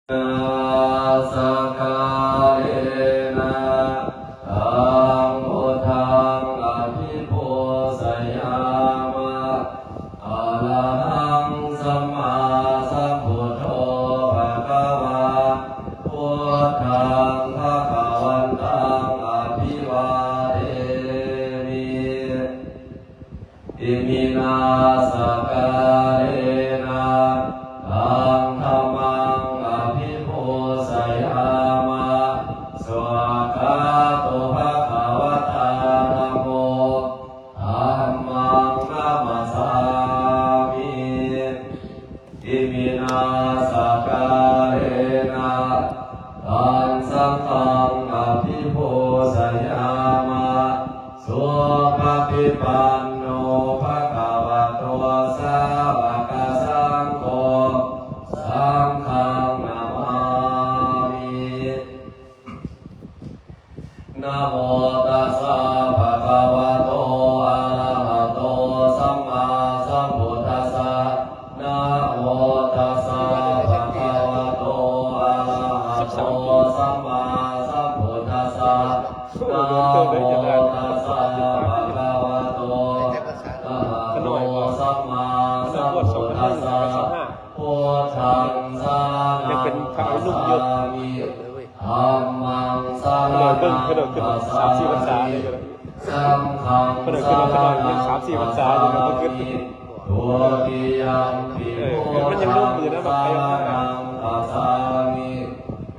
สกาเลนะ ตัง พุทธัง อภิปูชยามะ อะระหัง สัมมาสัมพุทโธ ภะคะวา พุทธัง ภะคะวันตัง อภิวาเทมิ อิมินา สกาเลนะ ตัง ธัมมัง อภิปูชยามะ สวາคาโต ภะคะวะตา ธัมโม ธัมมัง นะมัสสາมิ อิมินา สกาเลนะ ตัง ສັງຄັງ ອະພິປູຊະຍາມະ ສຸປະຕິປັນໂນ ພະຄະວະໂຕ ສາວະກະສັງໂຄ ສັງຄັງ ນະມາມິ. ນະໂມຕັດສະ ພະຄະວະໂຕ ອະລະຫະໂຕ ສຳມາສຳພຸດທັດສະ ນະໂມຕັດສະ ພະຄະວະໂຕ ອະລະຫະໂຕ ສຳມາສຳພຸດທັດສະ ນະໂມຕັດສະ ພະຄະວະໂຕ ອະລະຫະໂຕ ສຳມາສຳພຸດທັດສະ ພຸດທັງສະຣະນັງຄັດສາມິ ທຳມັງສະຣະນັງຄັດສາມິ ສັງຄັງສະຣະນັງຄັດສາມິ ທຸຕິຍຳປິພຸດທັງສະຣະນັງຄັດສາມິ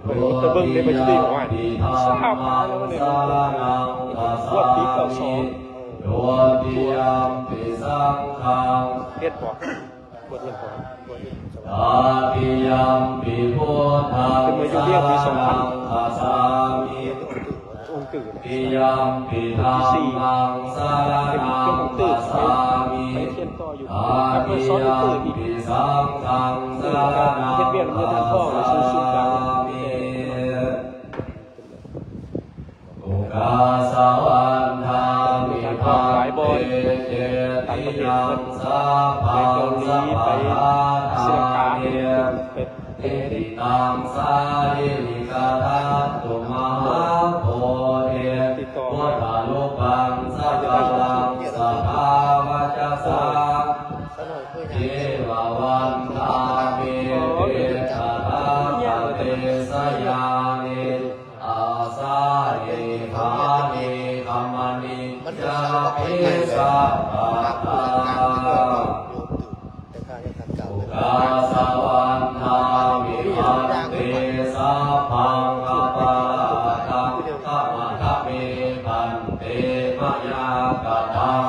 ທຸຕິຍຳປິທຳມັງສະຣະນັງຄັດສາມິ ທຸຕິຍຳປິສັງຄັງ ຕະຕິຍຳປິພຸດທັງສະຣະນັງຄັດສາມິ ທຸຕິຍຳປິທຳມັງສະຣະນັງຄັດສາມິ ຕະຕິຍຳປິສັງຄັງສະຣະນັງຄັດສາມິ ໂອກາສະວັນທາມິ ພັນເຕ ເຈຕິຍາງ ສາພັງ ສະປະທານາເມ ເອຕິຕັງ ສາລີລິກະທາຕຸ ມະຫາໂພເທ ພຸດທະຮູປັງ ສະກະລັງ ສະທາວະຈະສາ ເທວະວັນທາເມ ເຕ ຕະຖາຄະເຕ ສະຍານິ ອາສະເນ ຄະມະເນ ຄະມະນິ ຍາເພ ສະປະທາ ໂອກາສະວັນທາມິ ພັນເຕ ສະພັງ ອະປະລາທັງ ຂະມະທະເມ ພັນເຕ ມະຍາກະຕັງ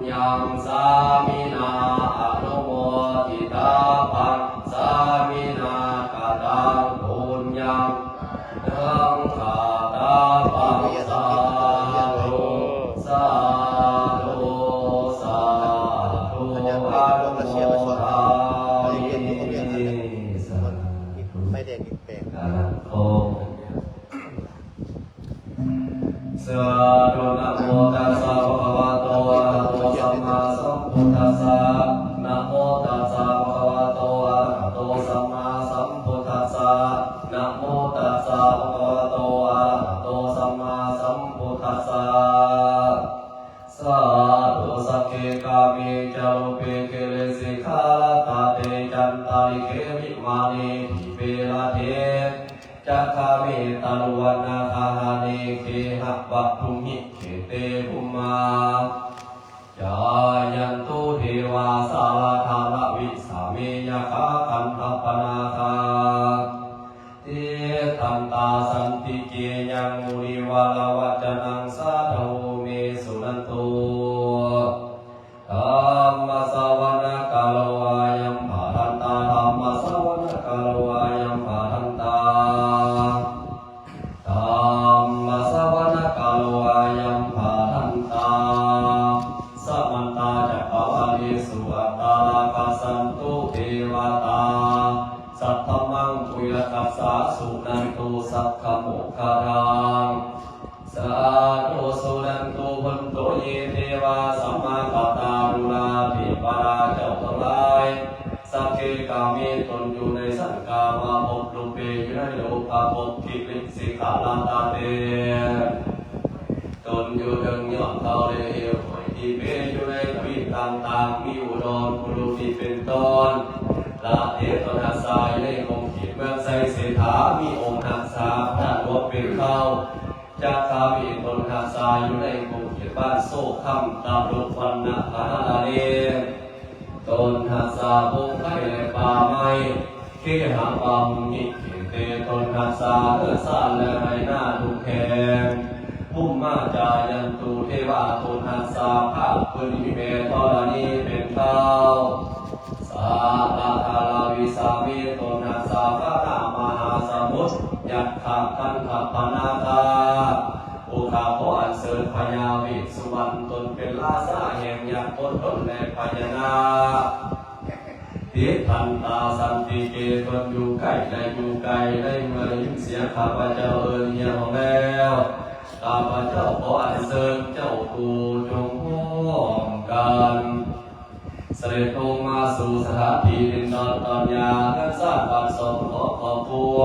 ຍັງ ສາມິນາ ອະນຸໂມທິຕາພັງ ສາມິນາ ກະຕັງ ປຸນຍັງ ທັງຂ້າຕາພັງ ສາທຸ ສາທຸ ສາທຸ ອະນຸໂມທາມິ ສາທຸ ສາທຸ ນະໂມຕັດສະ ພະຄະວະໂຕ ອະລະຫະໂຕ ສຳມາສຳພຸດທັດສະ ນະໂມຕັດສະ ພະຄະວະໂຕ ອະລະຫະໂຕ ສຳມາສຳພຸດທັດສະ ນະໂມຕັດສະ ພະຄະວະໂຕ ອະລະຫະໂຕ ສຳມາສຳພຸດທັດສະ ສາທຸ ສັກເຂ ກາເມ ຈາລຸເປ ເກເລ ສິກຂາລະຕະເຕ ຈັນຕະລິເຂ ວິມາເນ ດີເປ ລະເທ ຈັກຂາເມ ຕະລຸວັນນາຄາຫາເນ ເຂຫະວັດຖຸມຫິ ເຂເຕ ພູມມາ ຈາຍັນຕຸ ເທວາ ສາລະທາລະວິສາເມ ຍັກຂາ ກັນທະປະນາຄາ ຕິດທັນຕາ ສັນຕິເກ ຍັງ ມຸນີວະລະວັດຈະນັງ ສາທະໂວ ເມ ສຸນັນຕຸ ທຳມະສະວະນະກາໂລ ອາຍັມພະທັນຕາ ທຳມະສະວະນະກາໂລ ອາຍັມພະທັນຕາ ທຳມະສະວະນະກາໂລ ອາຍັມພະທັນຕາ ສະມັນຕາ ຈັກກະວາເລສຸ ອັດຕານາກະສັນຕຸ ເທວະຕາ ສັດທະມັງ ປຸຍລະກັດສາ ສຸນັນຕຸ ສັກຂະໂມກຂະທາງ ສາທຸ ສຸນັນຕຸ ພຸນໂຕ ເຍ ເທວາ ສະມາກະຕາ ລຸນາທິປະດາ ເຈົ້າທັງຫຼາຍ ສັກເກກາເມ ຕົນຢູ່ໃນຊັ້ນກາມະພົບ ຮູເປ ຢູ່ໃນຮູບພະພົບ ທິຕິສິຂະລະຕະເຕ ຕົນຢູ່ເທິງຍອດເຂົາ ແລະ ເອວຫ້ອຍ ທີເປ ຢູ່ໃນທະວີບຕ່າງໆ ມີອຸດອນຄຸລຸນີ້ເປັນຕົ້ນ ລະເທ ຕົນຮັກສາຢູ່ໃນຂົງເຂດເມືອງໄຊເສດຖາ ມີອົງຮັກສາພະຫຼວງເປັນເຄົ້າ ຈັກຂາມີ ຕົນຮັກສາຢູ່ໃນຂົງເຂດບ້ານໂຊຄຳ ຕະລຸວັນນະ ມະຫາລານີ ຕົນຮັກສາພົງໄພ ແລະ ປ່າໄມ້ ເຄຫະປາມຸງນິເຂເຕ ຕົນຮັກສາເຮືອນຊານ ແລະ ໄຮ່ນາທຸກແຫ່ງ ພູມມາຈາຍັນຕຸເທວາ ຕົນຮັກສາພາກພື້ນທີ່ມີແມ່ທໍລະນີເປັນເຕົ້າ ສາລະທາລາວິສາມີ ຕົນຮັກສາຟ້ານ້ຳມະຫາສະໝຸດ ຍັກຂະຄັນທະພະນາຄາ ຜູ້ຂ້າຂໍອັນເຊີນພະຍາເວດສຸວັນ ຕົນເປັນລາຊາແຫ່ງຍັກຄົນ ແລະ ພະຍານາກ ຕິດພັນຕາສັນຕິເກ ຕົນຢູ່ໃກ້ ແລະ ຢູ່ໄກ ໃນເມື່ອໄດ້ຍິນສຽງຂ້າພະເຈົ້າເອີ້ນຮຽກຮ້ອງແລ້ວ ຂ້າພະເຈົ້າຂໍອັນເຊີນເຈົ້າຄູ່ຈົ່ງພ້ອມກັນ ສະເດັດລົງມາສູ່ສະຖານທີ່ດິນດອນຕອນຫຍ້າ ເຮືອນຊານບ້ານຊ່ອງຂອງຄອບຄົວ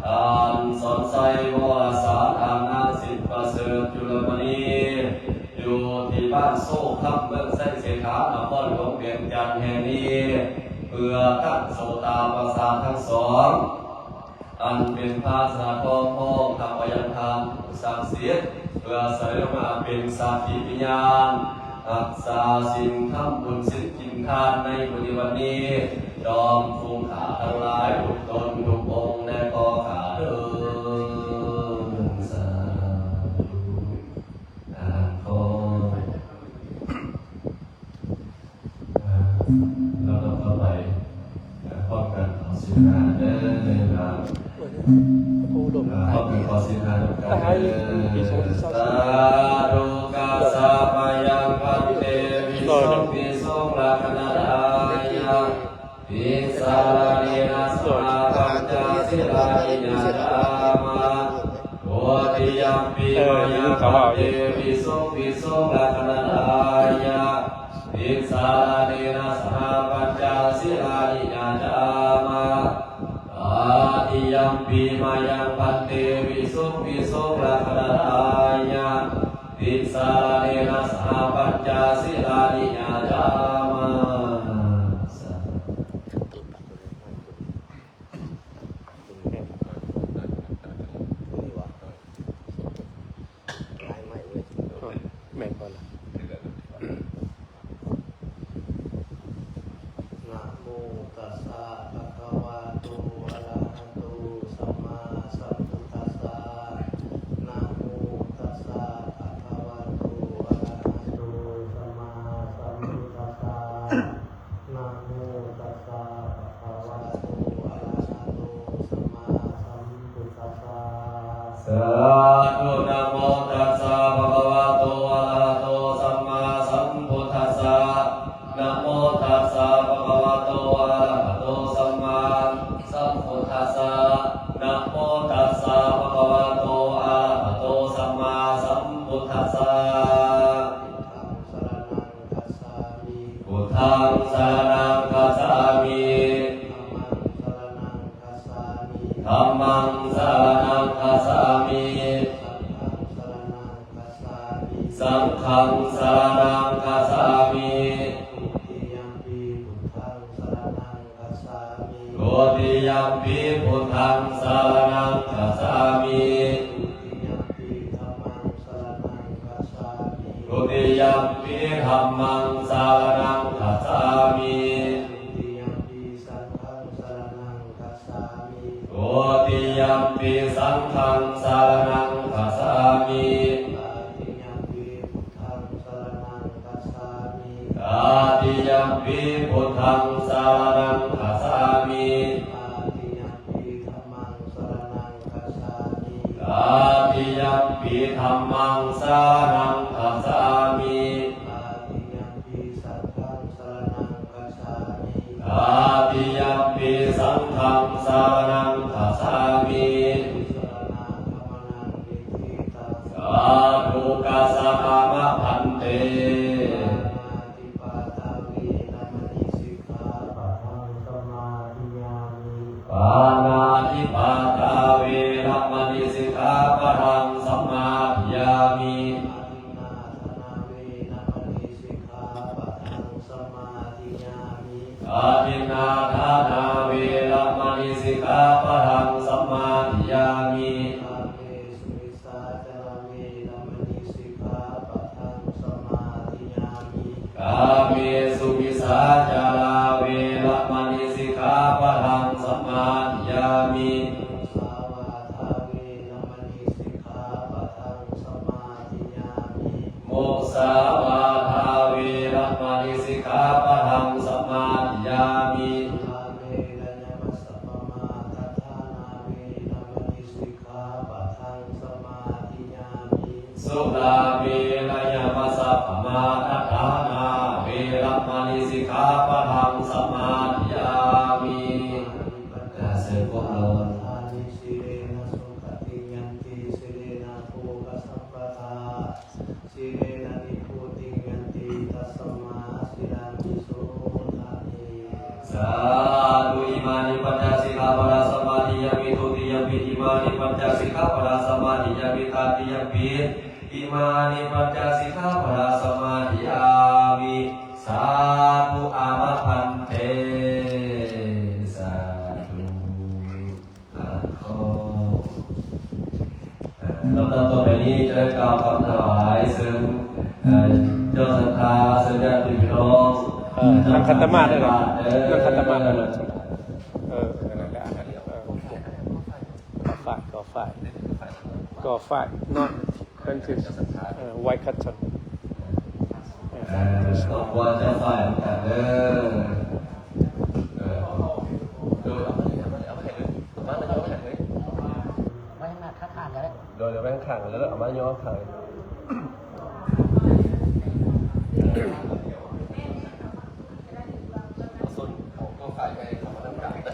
ທ່ານສອນໄຊ ວໍລະສານ ທ່ານນາງສິນປະເສີດ ຈຸລະມະນີ ຢູ່ທີ່ບ້ານໂຊຄຳ ເມືອງໄຊເສດຖາ ນະຄອນຫຼວງວຽງຈັນແຫ່ງນີ້ ເພື່ອຕັ້ງໂສຕາປະສາດທັງສອງ ອັນເປັນພາຊະນະທອງ ພ້ອມທັງພະຍານທ່ານຜູ້ສັກສິດ ເພື່ອສະເໜີມາເປັນສັກຂີວິຍານ ຮັກສາສິນ ທຳບຸນສິນກິນທານໃນມື້ນີ້ວັນນີ້ ດອມຝູງຂ້າທັງຫຼາຍທຸກຕົນທຸກອົງ ແລະ ຂໍຂ້າເດີນ ສາທຸ ອາ ຂໍ ເອີ ລຳດັບຕໍ່ໄປ ເອີ ພ້ອມກັນຂໍສິນຫ້າເດີ ເອີ ພ້ອມກັນຂໍສິນຫ້ານຳກັນເດີ ສາທຸ ກະສະມະຍັງ ພັນເຕ ວິສຸງ ວິສຸງ ລັກຂະນະທາຍະ ຕິສາລະເນນະ ສະຫະ ປັນຈະ ສີລານິ ຍາຈາມະ ທຸຕິຍຳປີ ມາຍັງ ພັນເຕ ວິສຸງ ວິສຸງ ລັກຂະນະທາຍະ ຕິສາລະເນນະ ສະຫະ ປັນຈະ ສີລານິ ຍາຈາມະ ຕະຕິຍຳປີ ມາຍັງ ພັນເຕ ວິສຸງ ວິສຸງ ລັກຂະນະທາຍະ ຕິສາລະເນນະ ສະຫະ ປັນຈະ ສີລານິ ຍາຈາມະ ສາທຸ ແມ່ນບໍ່ລະ? ນະໂມຕັດສະ ພະຄະວະໂຕ ອະລະຫະໂຕ ສຳມາສຳພຸດທັດສະ ນະໂມຕັດສະ ພະຄະວະໂຕ ອະລະຫະໂຕ ສຳມາສຳພຸດທັດສະ ນະໂມຕັດສະ ພະຄະວະໂຕ ອະລະຫະໂຕ ສຳມາສຳພຸດທັດສະ ສາທຸ ນະໂມຕັດສະ ພະຄະວະໂຕ ອະລະຫະໂຕ ສຳມາສຳພຸດທັດສະ ນະໂມຕັດສະ ພະຄະວະໂຕ ອະລະຫະໂຕ ສຳມາສຳພຸດທັດສະ ນະໂມຕັດສະ ພະຄະວະໂຕ ອະລະຫະໂຕ ສຳມາສຳພຸດທັດສະ ສະລະນັງ ຄັດສາມິ ພຸດທັງ ສະລະນັງ ຄັດສາມິ ທຳມັງ ສະລະນັງ ຄັດສາມິ ທຳມັງ ສະລະນັງ ຄັດສາມິ ສັງຄັງ ສະລະນັງ ຄັດສາມິ ສັງຄັງ ສະລະນັງ ຄັດສາມິ ທຸຕິຍຳປີ ພຸດທັງ ສະລະນັງ ຄັດສາມິ ທຸຕິຍຳປີ ພຸດທັງ ສະລະນັງ ຄັດສາມິ ທຸຕິຍຳປີ ທຳມັງ ສະລະນັງ ຄັດສາມິ ທຸຕິຍຳປີ ທຳມັງ ສະລະນັງ ຄັດສາມິ ທຸຕິຍຳປີ ສັງຄັງ ສະລະນັງ ຄັດສາມິ ທຸຕິຍຳປີ ສັງຄັງ ສະລະນັງ ຄັດສາມິ ຕະຕິຍຳປີ ພຸດທັງ ສະລະນັງ ຄັດສາມິ ຕະຕິຍຳປີ ພຸດທັງ ສະລະນັງ ຄັດສາມິ ຕະຕິຍຳປີ ທຳມັງ ສະລະນັງ ຄັດສາມິ ຕະຕິຍຳປີ ທຳມັງ ສະລະນັງ ຄັດສາມິ ຕະຕິຍຳປີ ສັງຄັງ ສະລະນັງ ຄັດສາມິ ຕະຕິຍຳປີ ສັງຄັງ ສະລະນັງ ຄັດສາມິ ສາທຸ ກະສະອາມະ ພັນເຕ ປານາຕິປາຕາ ເວລະມະນີ ສິກຂາປະທັງ ສິກຂາປະທັງສະມາທິຍາມິ. ກາເມສຸມິດສາຈາລາເວລະມະນີ ສິກຂາປະທັງສະມາທິຍາມິ. ກາເມສຸມິດສາຈາລາເວລະມະນີ ສິກຂາປະທັງສະມາທິຍາມິ. ສາວາທາເວລະມະນີ ສິກຂາປະທັງສະມາທິຍາມິ. ມຸສາວາທາເວລະມະນີ ສິກຂາປະທັງສະມາທິຍາມິ. ສຸລາເມລະຍະມັດສະປະມາທະຖານາເວລະມະນີ ສິກຂາປະທັງສະມາທິຍາມິ. ສຸລາເມລະຍະມັດສະປະມາທະຖານາເວລະມະນີ ສິກຂາປະທັງສະມາທິຍາມິ. ເຊີນພວກເຮົາ ສິເລນະສຸຂະຕິງຍັນຕິ ສິເລນະໂພຄະສັມປະທາ ສິເລນະນິບພຸຕິງຍັນຕິ ຕັດສະມາສີລັງວິໂສທະເມ. ສາທຸ. ອິມານິປັນຈະສິກຂາປະທັງສະມາທິຍາມິ. ທຸຕິຍຳປິ ອິມານິປັນຈະສິກຂາປະທັງສະມາທິຍາມິ. ຕະຕິຍຳປິ ອິມານິປັນຈະສິກຂາປະທັງສະມາທິຍາມິ. ສາທຸ ອາມະພັນເຕ. ສາທຸ. ອ່າ ຂໍ ເອີ່ ລຳດັບຕໍ່ໄປນີ້ຈະໄດ້ກ່າວຄຳຖວາຍເຊີນ ເອີ່ ເຈົ້າສັດທາ ເຊີນຍາດຕິພີ່ນ້ອງ ເອີ່ ນັ່ງຂັດຕະມາດໄດ້ເລີຍ ນັ່ງຂັດຕະມາດໄດ້ເລີຍ ເອີ ນັ້ນແຫຼະ ເອີ ກໍຝາກ ກໍຝາກ ກໍຝາກເນາະ. ເພິ່ນຄື ເອີ ໄວຄັດສັນ ເອີ ຄອບຄົວຈະຝາກນຳກັນເດີ ເອີ ໂດຍ ເອົາມາເລີຍ ເອົາມາເລີຍ ເອົາມາເລີຍ ເອົາມາເລີຍ ໄວ້ຂ້າງໜ້າຂ້າງກໍໄດ້ ໂດຍ ໄວ້ຂ້າງໆ ແລ້ວເອົາມາຍໍຂ້າງ ເອົາສົ້ນຂອງກໍຝາກໄວ້ ເອົາມານຳກັນເດີ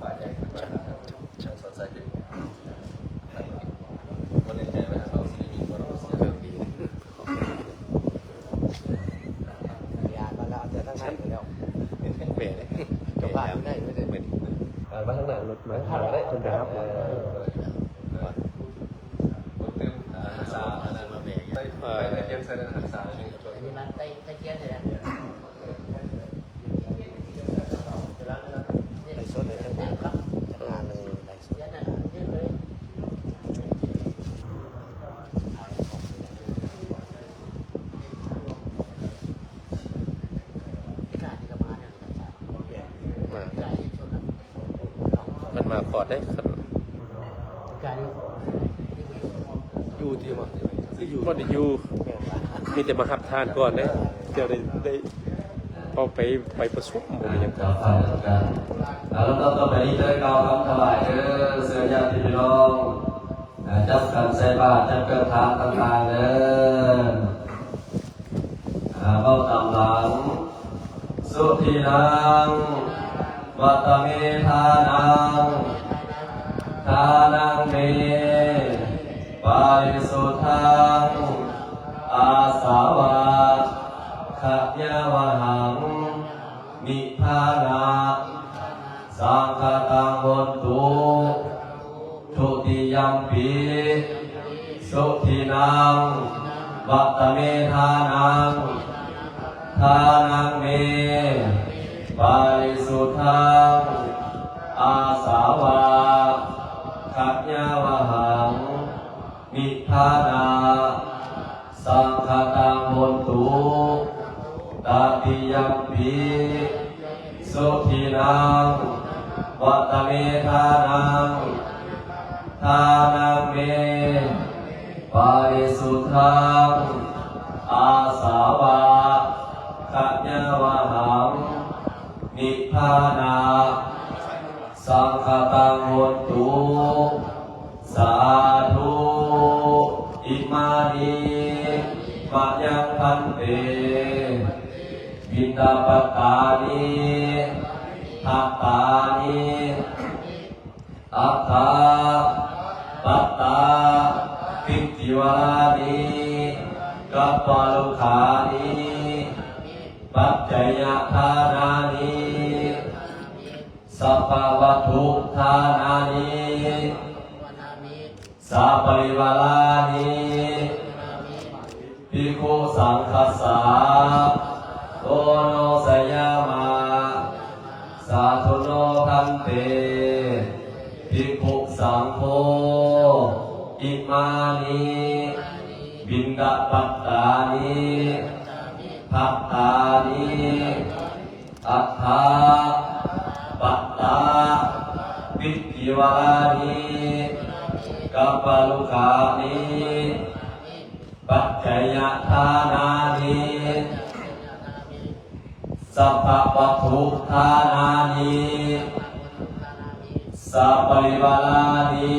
ຝາກໄວ້ ມາ ເພິ່ນມາຂອດເດ້ ຢູ່ຕິ ບໍ່ໄດ້ຢູ່ ມີແຕ່ມາຮັບທານກ່ອນເດ້ ຈະໄດ້ ໄດ້ ເພາະໄປ ໄປປະຊຸມບໍ່ມີຫຍັງ. ອ່າ ລຳດັບຕໍ່ໄປນີ້ຈະໄດ້ກ່າວຄຳຖວາຍເດີ ເຊີນຍາດຕິພີ່ນ້ອງ ອ່າ ຈັບຂັນໃສ່ບາດ ຈັບເຄື່ອງທານຕ່າງໆເດີ ອ່າ ເວົ້າຕາມຫຼັງ ສຸທິນັງ ວັດຕະເມທານັງ ທານັງເມ ປາລິສຸດທັງ ອາສະວະ ຂະຍາວະຫັງ ນິບພານະ ສັງຄະຕັງ ໂຫນຕຸ. ທຸຕິຍຳປິ ສຸທິນັງ ວັດຕະເມທານັງ ທານັງເມ ປາລິສຸດທັງ ອາສະວະ ຂະຍາວະຫັງ ນິບພານະ ສັງຄະຕັງ ໂຫນຕຸ. ຕະຕິຍຳປິ ສຸທິນັງ ວັດຕະເມທານັງ ທານັງເມ ປາລິສຸດທັງ ອາສະວະ ຂະຍາວະຫັງ ນິບພານະ ສັງຄະຕັງ ໂຫນຕຸ. ສາທຸ. ອິມານິ ມະຍັງ ພັນເຕ ບິນດາບັດຕານິ ພັດຕານິ ອັດຖະ ປັດຕະ ພິຕິວະລານິ ກັບປະລຸຄານິ ປັດໄຈຍະທານານິ ສັບພະວັດຖຸທານານິ ສາປະລິວາລານິ ພິກຂຸສັງຄັດສະ ໂອໂນຊະຍາມະ ສ ສາທຸໂນ ພັນເຕ ພິກຂຸສັງໂຄ ອິມານິ ບິນດາປັດຕານິ ພັດຕານິ ອັດຖະປັດຕະ ວິດທິວະລານິ ກັບປະລຸການິ ປັດໄຈຍະທານານິ ສັບພະວັດຖຸທານານິ ສະປະລິວາລານິ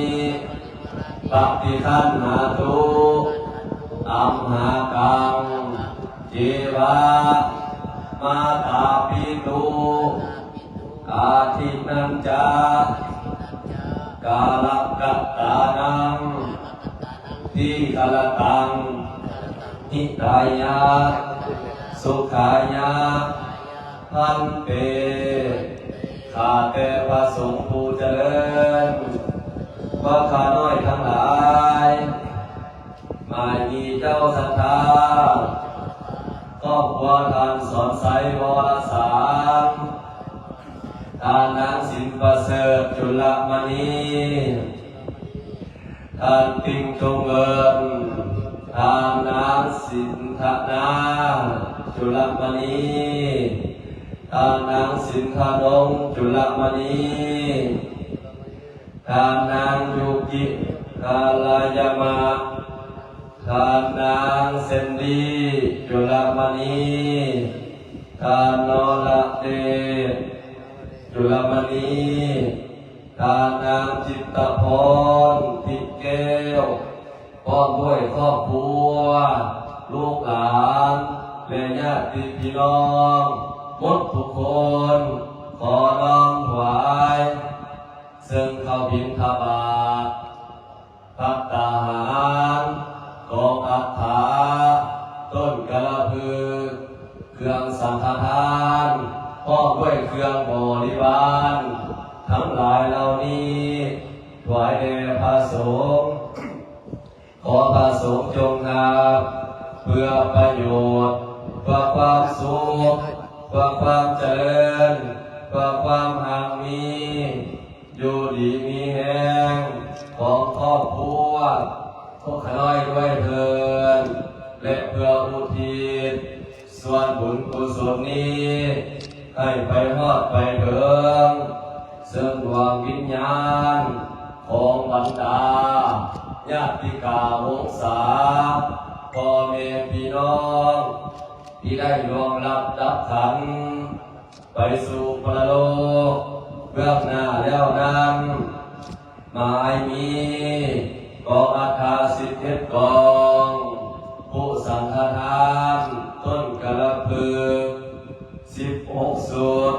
ປະຕິຄັນຫາຕຸ ອັມຫາກັງ ເຍວະ ມາຕາປິຕຸ ອາທິນນະຈະ ກາລະກະຕານັງ ທີຄະລະຕັງ ຫິຕາຍະ ສຸຂາຍະ ພັນເຕ ຂ້າແຕ່ພະສົງຜູ້ຈະເລີນ ພວກຂ້ານ້ອຍທັງຫຼາຍ ໝາຍມີເຈົ້າສັດທາ ຄອບຄົວທ່ານສອນໄຊ ວໍລະສານ ທ່ານນາງສິນປະເສີດ ຈຸລະມະນີ ທ່ານຕິ່ງຈົງເງິນ ທ່ານນາງສິນທະນາ ຈຸລະມະນີ ທ່ານນາງສິນທະນົງ ຈຸລະມະນີ ທ່ານນາງຢູກິ ຄາລາຍາມະ ທ່ານນາງເຊນດີ ຈຸລະມະນີ ທ່ານນໍລະເດດ ຈຸລະມະນີ ທ່ານນາງຈິດຕະພອນ ທິແກ້ວ ພ້ອມດ້ວຍຄອບຄົວ ລູກຫຼານ ແລະ ຍາດຕິພີ່ນ້ອງ ໝົດທຸກຄົນ ຂໍນ້ອມຖວາຍ ເຊິ່ງເຂົ້າບິນທະບາດ ພັດຕາຫານ ກອງອັດຖະ ຕົ້ນກາລະພຶກ ເຄື່ອງສັງຄະທານ ພ້ອມດ້ວຍເຄື່ອງບໍລິວານ ທັງຫຼາຍເຫຼົ່ານີ້ ຖວາຍແດ່ພະສົງ. ຂໍພະສົງຈົ່ງຮັບ ເພື່ອປະໂຫຍດ ເພື່ອຄວາມສຸກ ເພື່ອຄວາມຈະເລີນ ເພື່ອຄວາມຮັ່ງມີ ຢູ່ດີມີແຮງ ຂອງຄອບຄົວ ພວກຂ້ານ້ອຍດ້ວຍເທີ້ນ ແລະ ເພື່ອອຸທິດ ສ່ວນບຸນກຸສົນນີ້ ໃຫ້ໄປຮອດໄປເຖິງ ເຊິ່ງດວງວິນຍານ ຂອງບັນດາ ຍາດຕິກາວົງສາ ພໍ່ແມ່ພີ່ນ້ອງ ທີ່ໄດ້ລ່ວງລັບດັບຂັນ ໄປສູ່ປະໂລກເບື້ອງໜ້າແລ້ວນັ້ນ ໝາຍມີ ກອງອັດຖະສິບເອັດກອງ ຜູ້ສັງຄະທານ ຕົ້ນກາລະພຶກ ສິບຫົກຊຸດ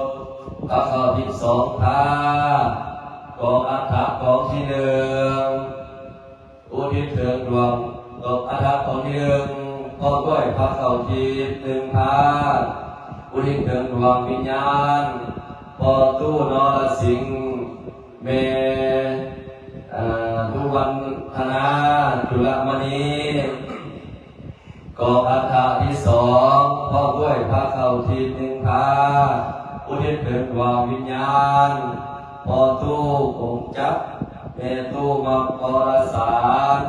ພະເຂົ້າທິບສອງພາ ກອງອັດຖະກອງທີໜຶ່ງ ອຸທິດເຖິງດວງ ດອກອັດຖະກອງທີໜຶ່ງ ພ້ອມດ້ວຍພະເຂົ້າທິບໜຶ່ງພາ ອຸທິດເຖິງດວງວິນຍານ ພໍ່ຕູ້ນໍລະສິງ ແມ່ ເອີ ລຸວັນທະນາ ຈຸລະມະນີ ກອງອັດຖະທີສອງ ພ້ອມດ້ວຍພະເຂົ້າທິບໜຶ່ງພາ ອຸທິດເຖິງດວງວິນຍານ ພໍ່ຕູ້ກົງຈັກ ແມ່ຕູ້ມະກໍລະສານ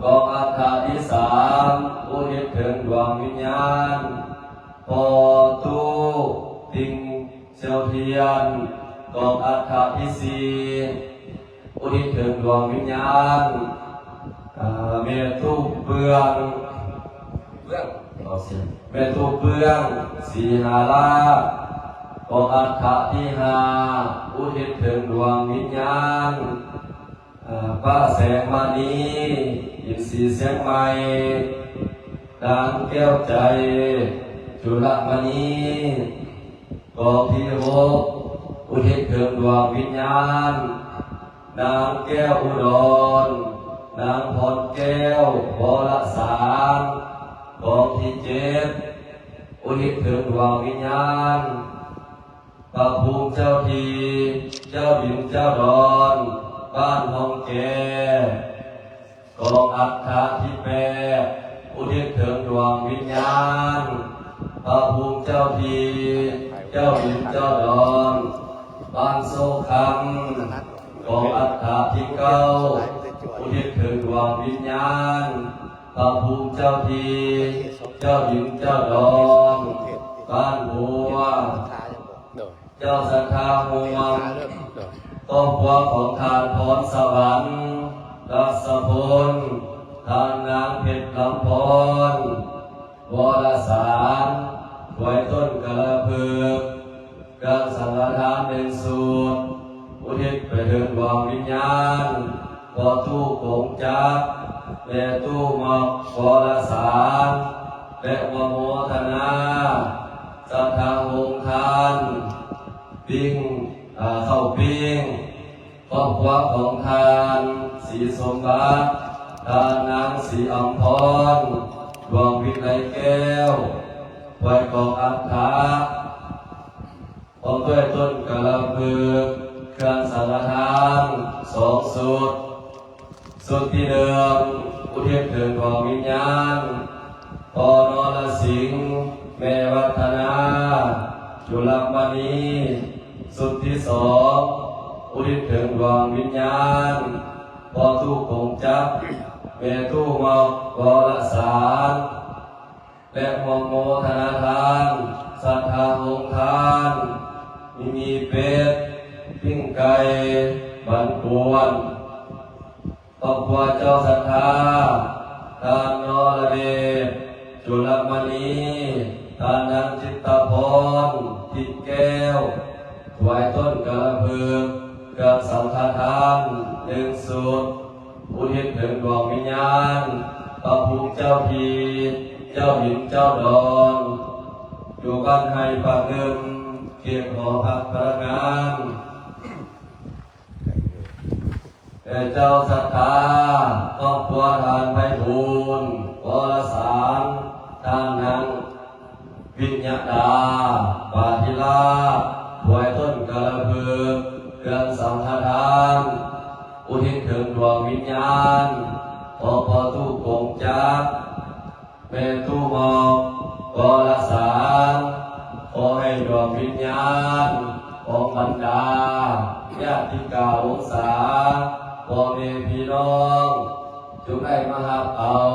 ກອງອັດຖະທີສາມ ອຸທິດເຖິງດວງວິນຍານ ພໍ່ຕູ້ຕິ່ງ ເຊວທຽນ ກອງອັດຖະທີສີ່ ອຸທິດເຖິງດວງວິນຍານ ເອີ ແມ່ຕູ້ເບືອງ ເບືອງ ຂໍສຽງ ແມ່ຕູ້ເບືອງ ສີຫາລາດ ກອງອັດຖະທີຫ້າ ອຸທິດເຖິງດວງວິນຍານ ເອີ ປ້າແສງມະນີ ອິນຊີຊຽງໃໝ່ ນາງແກ້ວໃຈ ຈຸລະມະນີ ກອງທີຫົກ ອຸທິດເຖິງດວງວິນຍານ ນາງແກ້ວອຸດອນ ນາງພອນແກ້ວ ວໍລະສານ ກອງທີເຈັດ ອຸທິດເຖິງດວງວິນຍານ ພະພູມເຈົ້າທີ່ ເຈົ້າດິນເຈົ້າດອນ ບ້ານຮ່ອງແກ ກອງອັດຖະທີແປດ ອຸທິດເຖິງດວງວິນຍານ ພະພູມເຈົ້າທີ່ ເຈົ້າຫີນເຈົ້າດອນ ບ້ານໂຊຄຳ ກອງອັດຖະທີເກົ້າ ອຸທິດເຖິງດວງວິນຍານ ພະພູມເຈົ້າທີ່ ເຈົ້າຫີນເຈົ້າດອນ ບ້ານບົວ ເຈົ້າສັດທາຮ່ວມ ຄອບຄົວຂອງທ່ານພອນສະຫວັນ ລັດສະພົນ ທ່ານນາງເພັດລຳພອນ ວໍລະສານ ຖວາຍຕົ້ນກາລະເພຶກ ເຄື່ອງສັງຄະທານໜຶ່ງຊຸດ ອຸທິດໄປເຖິງດວງວິນຍານ ພໍ່ຕູ້ກົງຈັກ ແມ່ຕູ້ໝອກ ວໍລະສານ ແລະ ມາໂມທະນາ ສັດທາໂຮງທານ ປີ້ງ ເຂົ້າປີ້ງ ຄອບຄົວຂອງທ່ານ ສີສົມບັດ ທ່ານນາງ ສີອຳພອນ ດວງວິໄລແກ້ວ ຖວາຍກອງອັດຖະ ພ້ອມດ້ວຍຕົ້ນກາລະພຶກ ເຄື່ອງສັງຄະທານ ສອງຊຸດ ຊຸດທີໜຶ່ງ ອຸທິດເຖິງດວງວິນຍານ ພໍ່ນໍລະສິງ ແມ່ວັດທະນາ ຈຸລະມະນີ ຊຸດທີສອງ ອຸທິດເຖິງດວງວິນຍານ ພໍ່ຕູ້ກົງຈັກ ແມ່ຕູ້ໝອກ ວໍລະສານ ແລະ ຮ່ວມໂມທະນາທານ ສັດທາໂຮງທານ ມີໝີເປັດ ປີ້ງໄກ່ ບັນກວນ ຄອບຄົວເຈົ້າສັດທາ ທ່ານ ນໍລະເດດ ຈຸລະມະນີ ທ່ານນາງ ຈິດຕະພອນ ທິດແກ້ວ ຖວາຍຕົ້ນກາລະພຶກ ເຄື່ອງສັງຄະທານ ໜຶ່ງຊຸດ ອຸທິດເຖິງດວງວິນຍານ ພະພູມເຈົ້າທີ່ ເຈົ້າຫີນເຈົ້າດອນ ຢູ່ບ້ານໄຮ່ປາກໜຶ່ງ ເຂດຫໍພັກພະນັກງານ ແລະ ເຈົ້າສັດທາ ຄອບຄົວທ່ານໄພບູນ ວໍລະສານ ທ່ານນາງ ວິຍະດາ ປາທິລາດ ຖວາຍຕົ້ນກາລະພຶກ ເຄື່ອງສັງຄະທານ ອຸທິດເຖິງດວງວິນຍານ ຂອງພໍ່ຕູ້ກົງຈັກ ແມ່ຕູ້ໝອກ ວໍລະສານ ຂໍໃຫ້ດວງວິນຍານຂອງບັນດາຍາດຕິກາວົງສາ ພໍ່ແມ່ພີ່ນ້ອງ ຈົ່ງໄດ້ມາຮັບເອົາ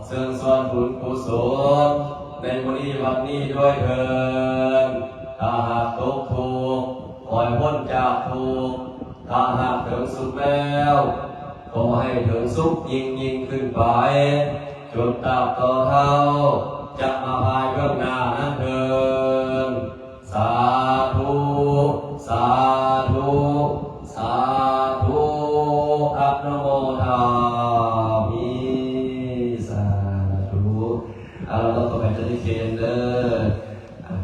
ເຊິ່ງສ່ວນບຸນກຸສົນໃນມື້ນີ້ວັນນີ້ດ້ວຍເທີ້ນ. ຖ້າຫາກຕົກທຸກ ຂໍໃຫ້ພົ້ນຈາກທຸກ, ຖ້າຫາກເຖິງສຸກແລ້ວ ຂໍໃຫ້ເຖິງສຸກຍິ່ງໆຂຶ້ນໄປ ຈົນຕາບຕໍ່ເທົ່າຈະມາພາຍເບື້ອງໜ້ານັ້ນເທີ້ນ. ສາທຸ ສາທຸ ສາທຸ ອະນຸໂມທາມິ ສາທຸ. ເອົາລະ ຕໍ່ໄປຈະໄດ້ເຄນເດີ ອ່າ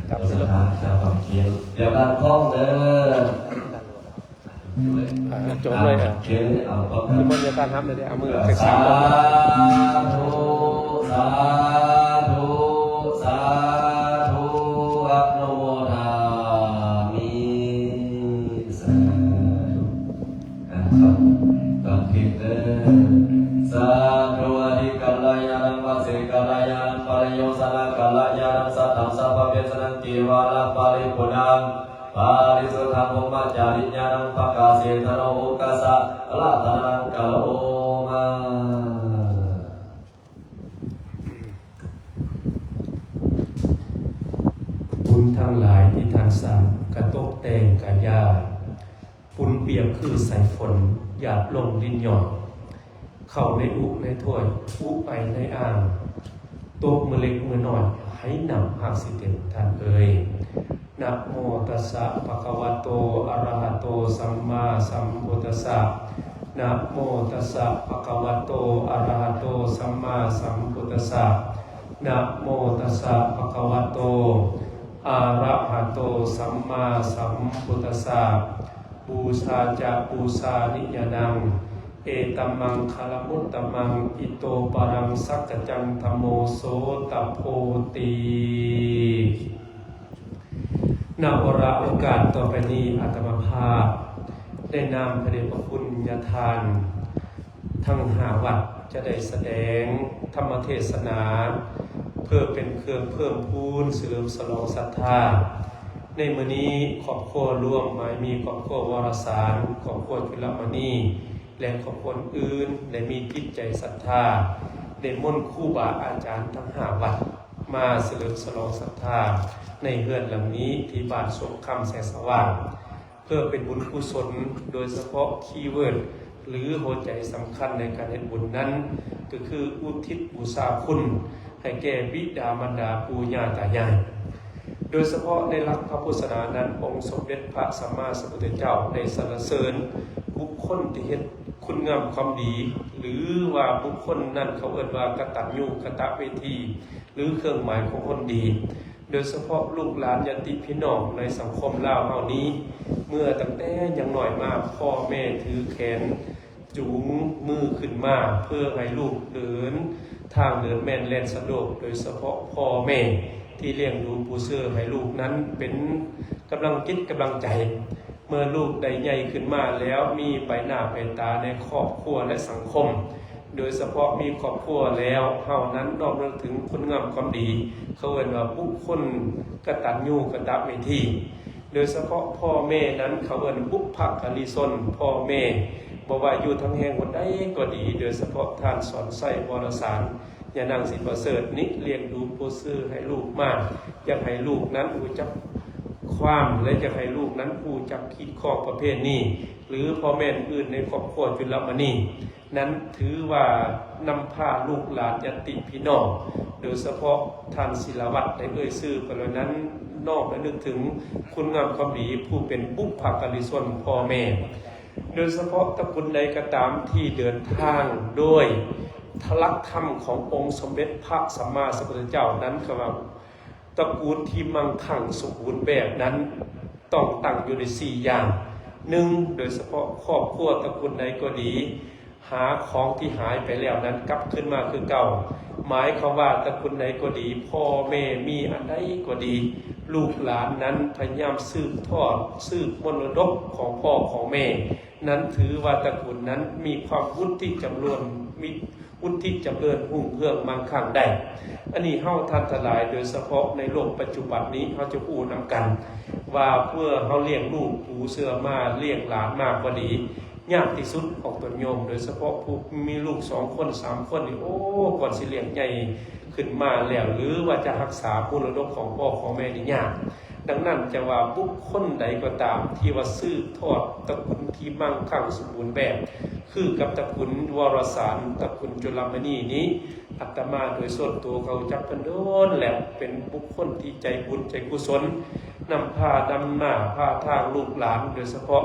ຈັບເສຍ ຈັບເຂນ ດຽວດັນຄ້ອງເດີ. ອ່າ ຈົມເລີຍ ອ່າ ເຄນ ເອົາ ນິມົນໂຍມທ່ານຮັບເລີຍເດີ ເອົາມືເຊັກສາມ ສາທຸ ສາທຸ ສາທຸ ອະນຸໂມທາມິ ສາທຸ. ອ່າ ຕອນທິດເດີ ສາທຸ ອະທິກາລະຍານັງ ວະເສກາລະຍານັງ ປະລະໂຍຊະນະກາລະຍານັງ ສັດຖັງ ສັບພະເພສະນັງ ເກວາລະປະລິປູນາງ ປາລິສຸດທັງ ພົມມະຈາຣິຍານັງ ປະກາເສທະໂນ ໂອກາສະລະທະນານັງ ກະໂລມາ. ບຸນທັງຫຼາຍທີ່ທ່ານສ້າງ ກະຕົກແຕ່ງກະຢ່າ ປຸນປຽກຄືສາຍຝົນ ຫຍາດລົງລິນຍ້ອຍ ເຂົ້າໃນອຸໃນຖ້ວຍ ອຸໄອໃນອ່າງ ຕົກມື້ເລັກມື້ນ້ອຍ ໃຫ້ນ້ຳຫາກຊິເຕັມ ທ່ານເອີຍ. ນະໂມຕັດສະ ພະຄະວະໂຕ ອະລະຫະໂຕ ສຳມາສຳພຸດທັດສະ. ນະໂມຕັດສະ ພະຄະວະໂຕ ອະລະຫະໂຕ ສຳມາສຳພຸດທັດສະ. ນະໂມຕັດສະ ພະຄະວະໂຕ ອະລະຫະໂຕ ສຳມາສຳພຸດທັດສະ. ປູຊາຈະປູຊານິຍານັງ ເອຕະມັງຄະລະມຸດຕະມັງ ອິໂຕປະລັງສັກກະຈັງທຳໂມ ໂສຕະໂພຕິ. ນະວາລະໂອກາດຕໍ່ໄປນີ້ ອາດຕະມາພາບ ໃນນາມພະເດດພະຄຸນຍາທ່ານ ທັງຫ້າວັດ ຈະໄດ້ສະແດງທຳມະເທດສະໜາ ເ ພື່ອເປັນເຄື່ອງເພີ່ມພູນສະເຫຼີມສະຫຼອງສັດທາ. ໃນມື້ນີ້ ຄອບຄົວລວມໝາຍມີຄອບຄົວວໍລະສານ, ຄອບຄົວຈຸລະມະນີ ແລະ ຄອບຄົວອື່ນ ໄດ້ມີຈິດໃຈສັດທາ ນິມົນຄູບາອາຈານທັງຫ້າວັດ ມາສະເຫຼີມສະຫຼອງສັດທາໃນເຮືອນຫຼັງນີ້ ທີ່ບ້ານສົກຄຳ ແສງສະຫວ່າງ ເພື່ອເປັນບຸນກຸສົນ, ໂດຍສະເພາະຄີເວີດ ຫຼື ຫົວໃຈສຳຄັນໃນການເຮັດບຸນນັ້ນ ກໍຄືອຸທິດບູຊາຄຸນໃຫ້ແກ່ບິດາມານດາປູ່ຍ່າຕາຍາຍ. ໂດຍສະເພາະໃນຫຼັກພະພຸດສາສະໜານັ້ນ, ອົງສົມເດັດພະສຳມາສຳພຸດທະເຈົ້າໄດ້ສັນລະເສີນບຸກຄົນທີ່ເຮັດຄຸນງາມຄວາມດີ ຫຼື ວ່າບຸກຄົນນັ້ນເຂົາເອີ້ນວ່າກະຕັນຍູກະຕະເວທີ ຫຼື ເຄື່ອງໝາຍຂອງຄົນດີ. ໂດຍສະເພາະລູກຫຼານຍາດຕິພີ່ນ້ອງໃນສັງຄົມລາວເຮົານີ້ ເມື່ອຕັ້ງແຕ່ຍັງນ້ອຍມາ ພໍ່ແມ່ຖືແຂນຈູງມືຂຶ້ນມາ ເພື່ອໃຫ້ລູກເດີນທາງເດີນແມ່ນແລ່ນສະດວກ, ໂດຍສະເພາະພໍ່ແມ່ທີ່ລ້ຽງດູປູເສີໃຫ້ລູກນັ້ນເປັນກຳລັງຈິດກຳລັງໃຈ. ເມື່ອລູກໄດ້ໃຫຍ່ຂຶ້ນມາແລ້ວ ມີໃບໜ້າໃບຕາໃນຄອບຄົວ ແລະ ສັງຄົມ, ໂດຍສະເພາະມີຄອບຄົວແລ້ວ ເຮົານັ້ນນ້ອມນຶກເຖິງຄຸນງາມຄວາມດີ ເຂົາເອີ້ນວ່າບຸກຄົນກະຕັນຍູກະຕະເວທີ. ໂດຍສະເພາະພໍ່ແມ່ນັ້ນ ເຂົາເອີ້ນບຸບພະກາລີຊົນ ພໍ່ແມ່ ບໍ່ວ່າຢູ່ທາງແຫ່ງຫົນໃດກໍດີ, ໂດຍສະເພາະທ່ານສອນໄຊ ວໍລະສານ ຍານາງສີປະເສີດນີ້ ລ້ຽງດູປູເສີໃຫ້ລູກມາ ຢາກໃຫ້ລູກນັ້ນຮູ້ຈັກຄວາມ ແລະ ຢາກໃຫ້ລູກນັ້ນຮູ້ຈັກຮີດຄອງປະເພນີ ຫຼື ພໍ່ແມ່ອື່ນໃນຄອບຄົວຈຸລະມະນີ ນັ້ນຖືວ່ານຳພາລູກຫຼານຍາດຕິພີ່ນ້ອງ, ໂດຍສະເພາະທ່ານສີລະວັດໄດ້ເອີ່ຍຊື່ໄປແລ້ວນັ້ນ ນ້ອມລະນຶກເຖິງຄຸນງາມຄວາມດີຜູ້ເປັນບຸບພະກາລີຊົນພໍ່ແມ່. ໂດຍສະເພາະຕະກຸນໃດກໍຕາມທີ່ເດີນທາງໂດຍທະຫຼັກທຳຂອງອົງສົມເດັດພະສຳມາສຳພຸດທະເຈົ້ານັ້ນ ກໍວ່າ ຕະກຸນທີ່ມັ່ງຄັ່ງສົມບູນແບບນັ້ນ ຕ້ອງຕັ້ງຢູ່ໃນສີ່ຢ່າງ. ໜຶ່ງ ໂດຍສະເພາະຄອບຄົວຕະກຸນໃດກໍດີ ຫາຂອງທີ່ຫາຍໄປແລ້ວນັ້ນກັບຄືນມາຄືເກົ່າ. ໝາຍຄວາມວ່າຕະກຸນໃດກໍດີ ພໍ່ແມ່ມີອັນໃດກໍດີ ລູກຫຼານນັ້ນພະຍາຍາມສືບທອດ ສືບມໍລະດົກຂອງພໍ່ຂອງແມ່ ນັ້ນຖືວ່າຕະກຸນນັ້ນມີຄວາມວຸດທິຈຳລວນ ມີ ວຸດທິຈຳເລີນຮຸ່ງເຮືອງມັ່ງຄັ່ງໄດ້. ອັນນີ້ເຮົາທ່ານທັງຫຼາຍ ໂດຍສະເພາະໃນໂລກປັດຈຸບັນນີ້ ເຮົາຈະຮູ້ນຳກັນວ່າ ເມື່ອເຮົາລ້ຽງລູກປູເສືອມາ ລ້ຽງຫຼານມາກໍດີ ຍາກທີ່ສຸດອອກຕົນໂຍມ ໂດຍສະເພາະຜູ້ມີລູກສອງຄົນ ສາມຄົນນີ້ ໂອ້ ກ່ອນຊິລ້ຽງໃຫຍ່ຂຶ້ນມາແລ້ວ ຫຼືວ່າຈະຮັກສາມໍລະດົກຂອງພໍ່ຂອງແມ່ນີ້ຍາກ. ດັ່ງນັ້ນ ຈະວ່າບຸກຄົນໃດກໍຕາມທີ່ວ່າສືບທອດຕະກຸນທີ່ມັ່ງຄັ່ງສົມບູນແບບ ຄືກັບຕະກຸນວໍລະສານ ຕະກຸນຈຸລະມະນີນີ້ ອາດຕະມາໂດຍສ່ວນຕົວເຂົາຈັກເພິ່ນດົນແລ້ວ ເປັນບຸກຄົນທີ່ໃຈບຸນໃຈກຸສົນ ນຳພານຳໜ້າພາທາງລູກຫຼານ ໂດຍສະເພາະ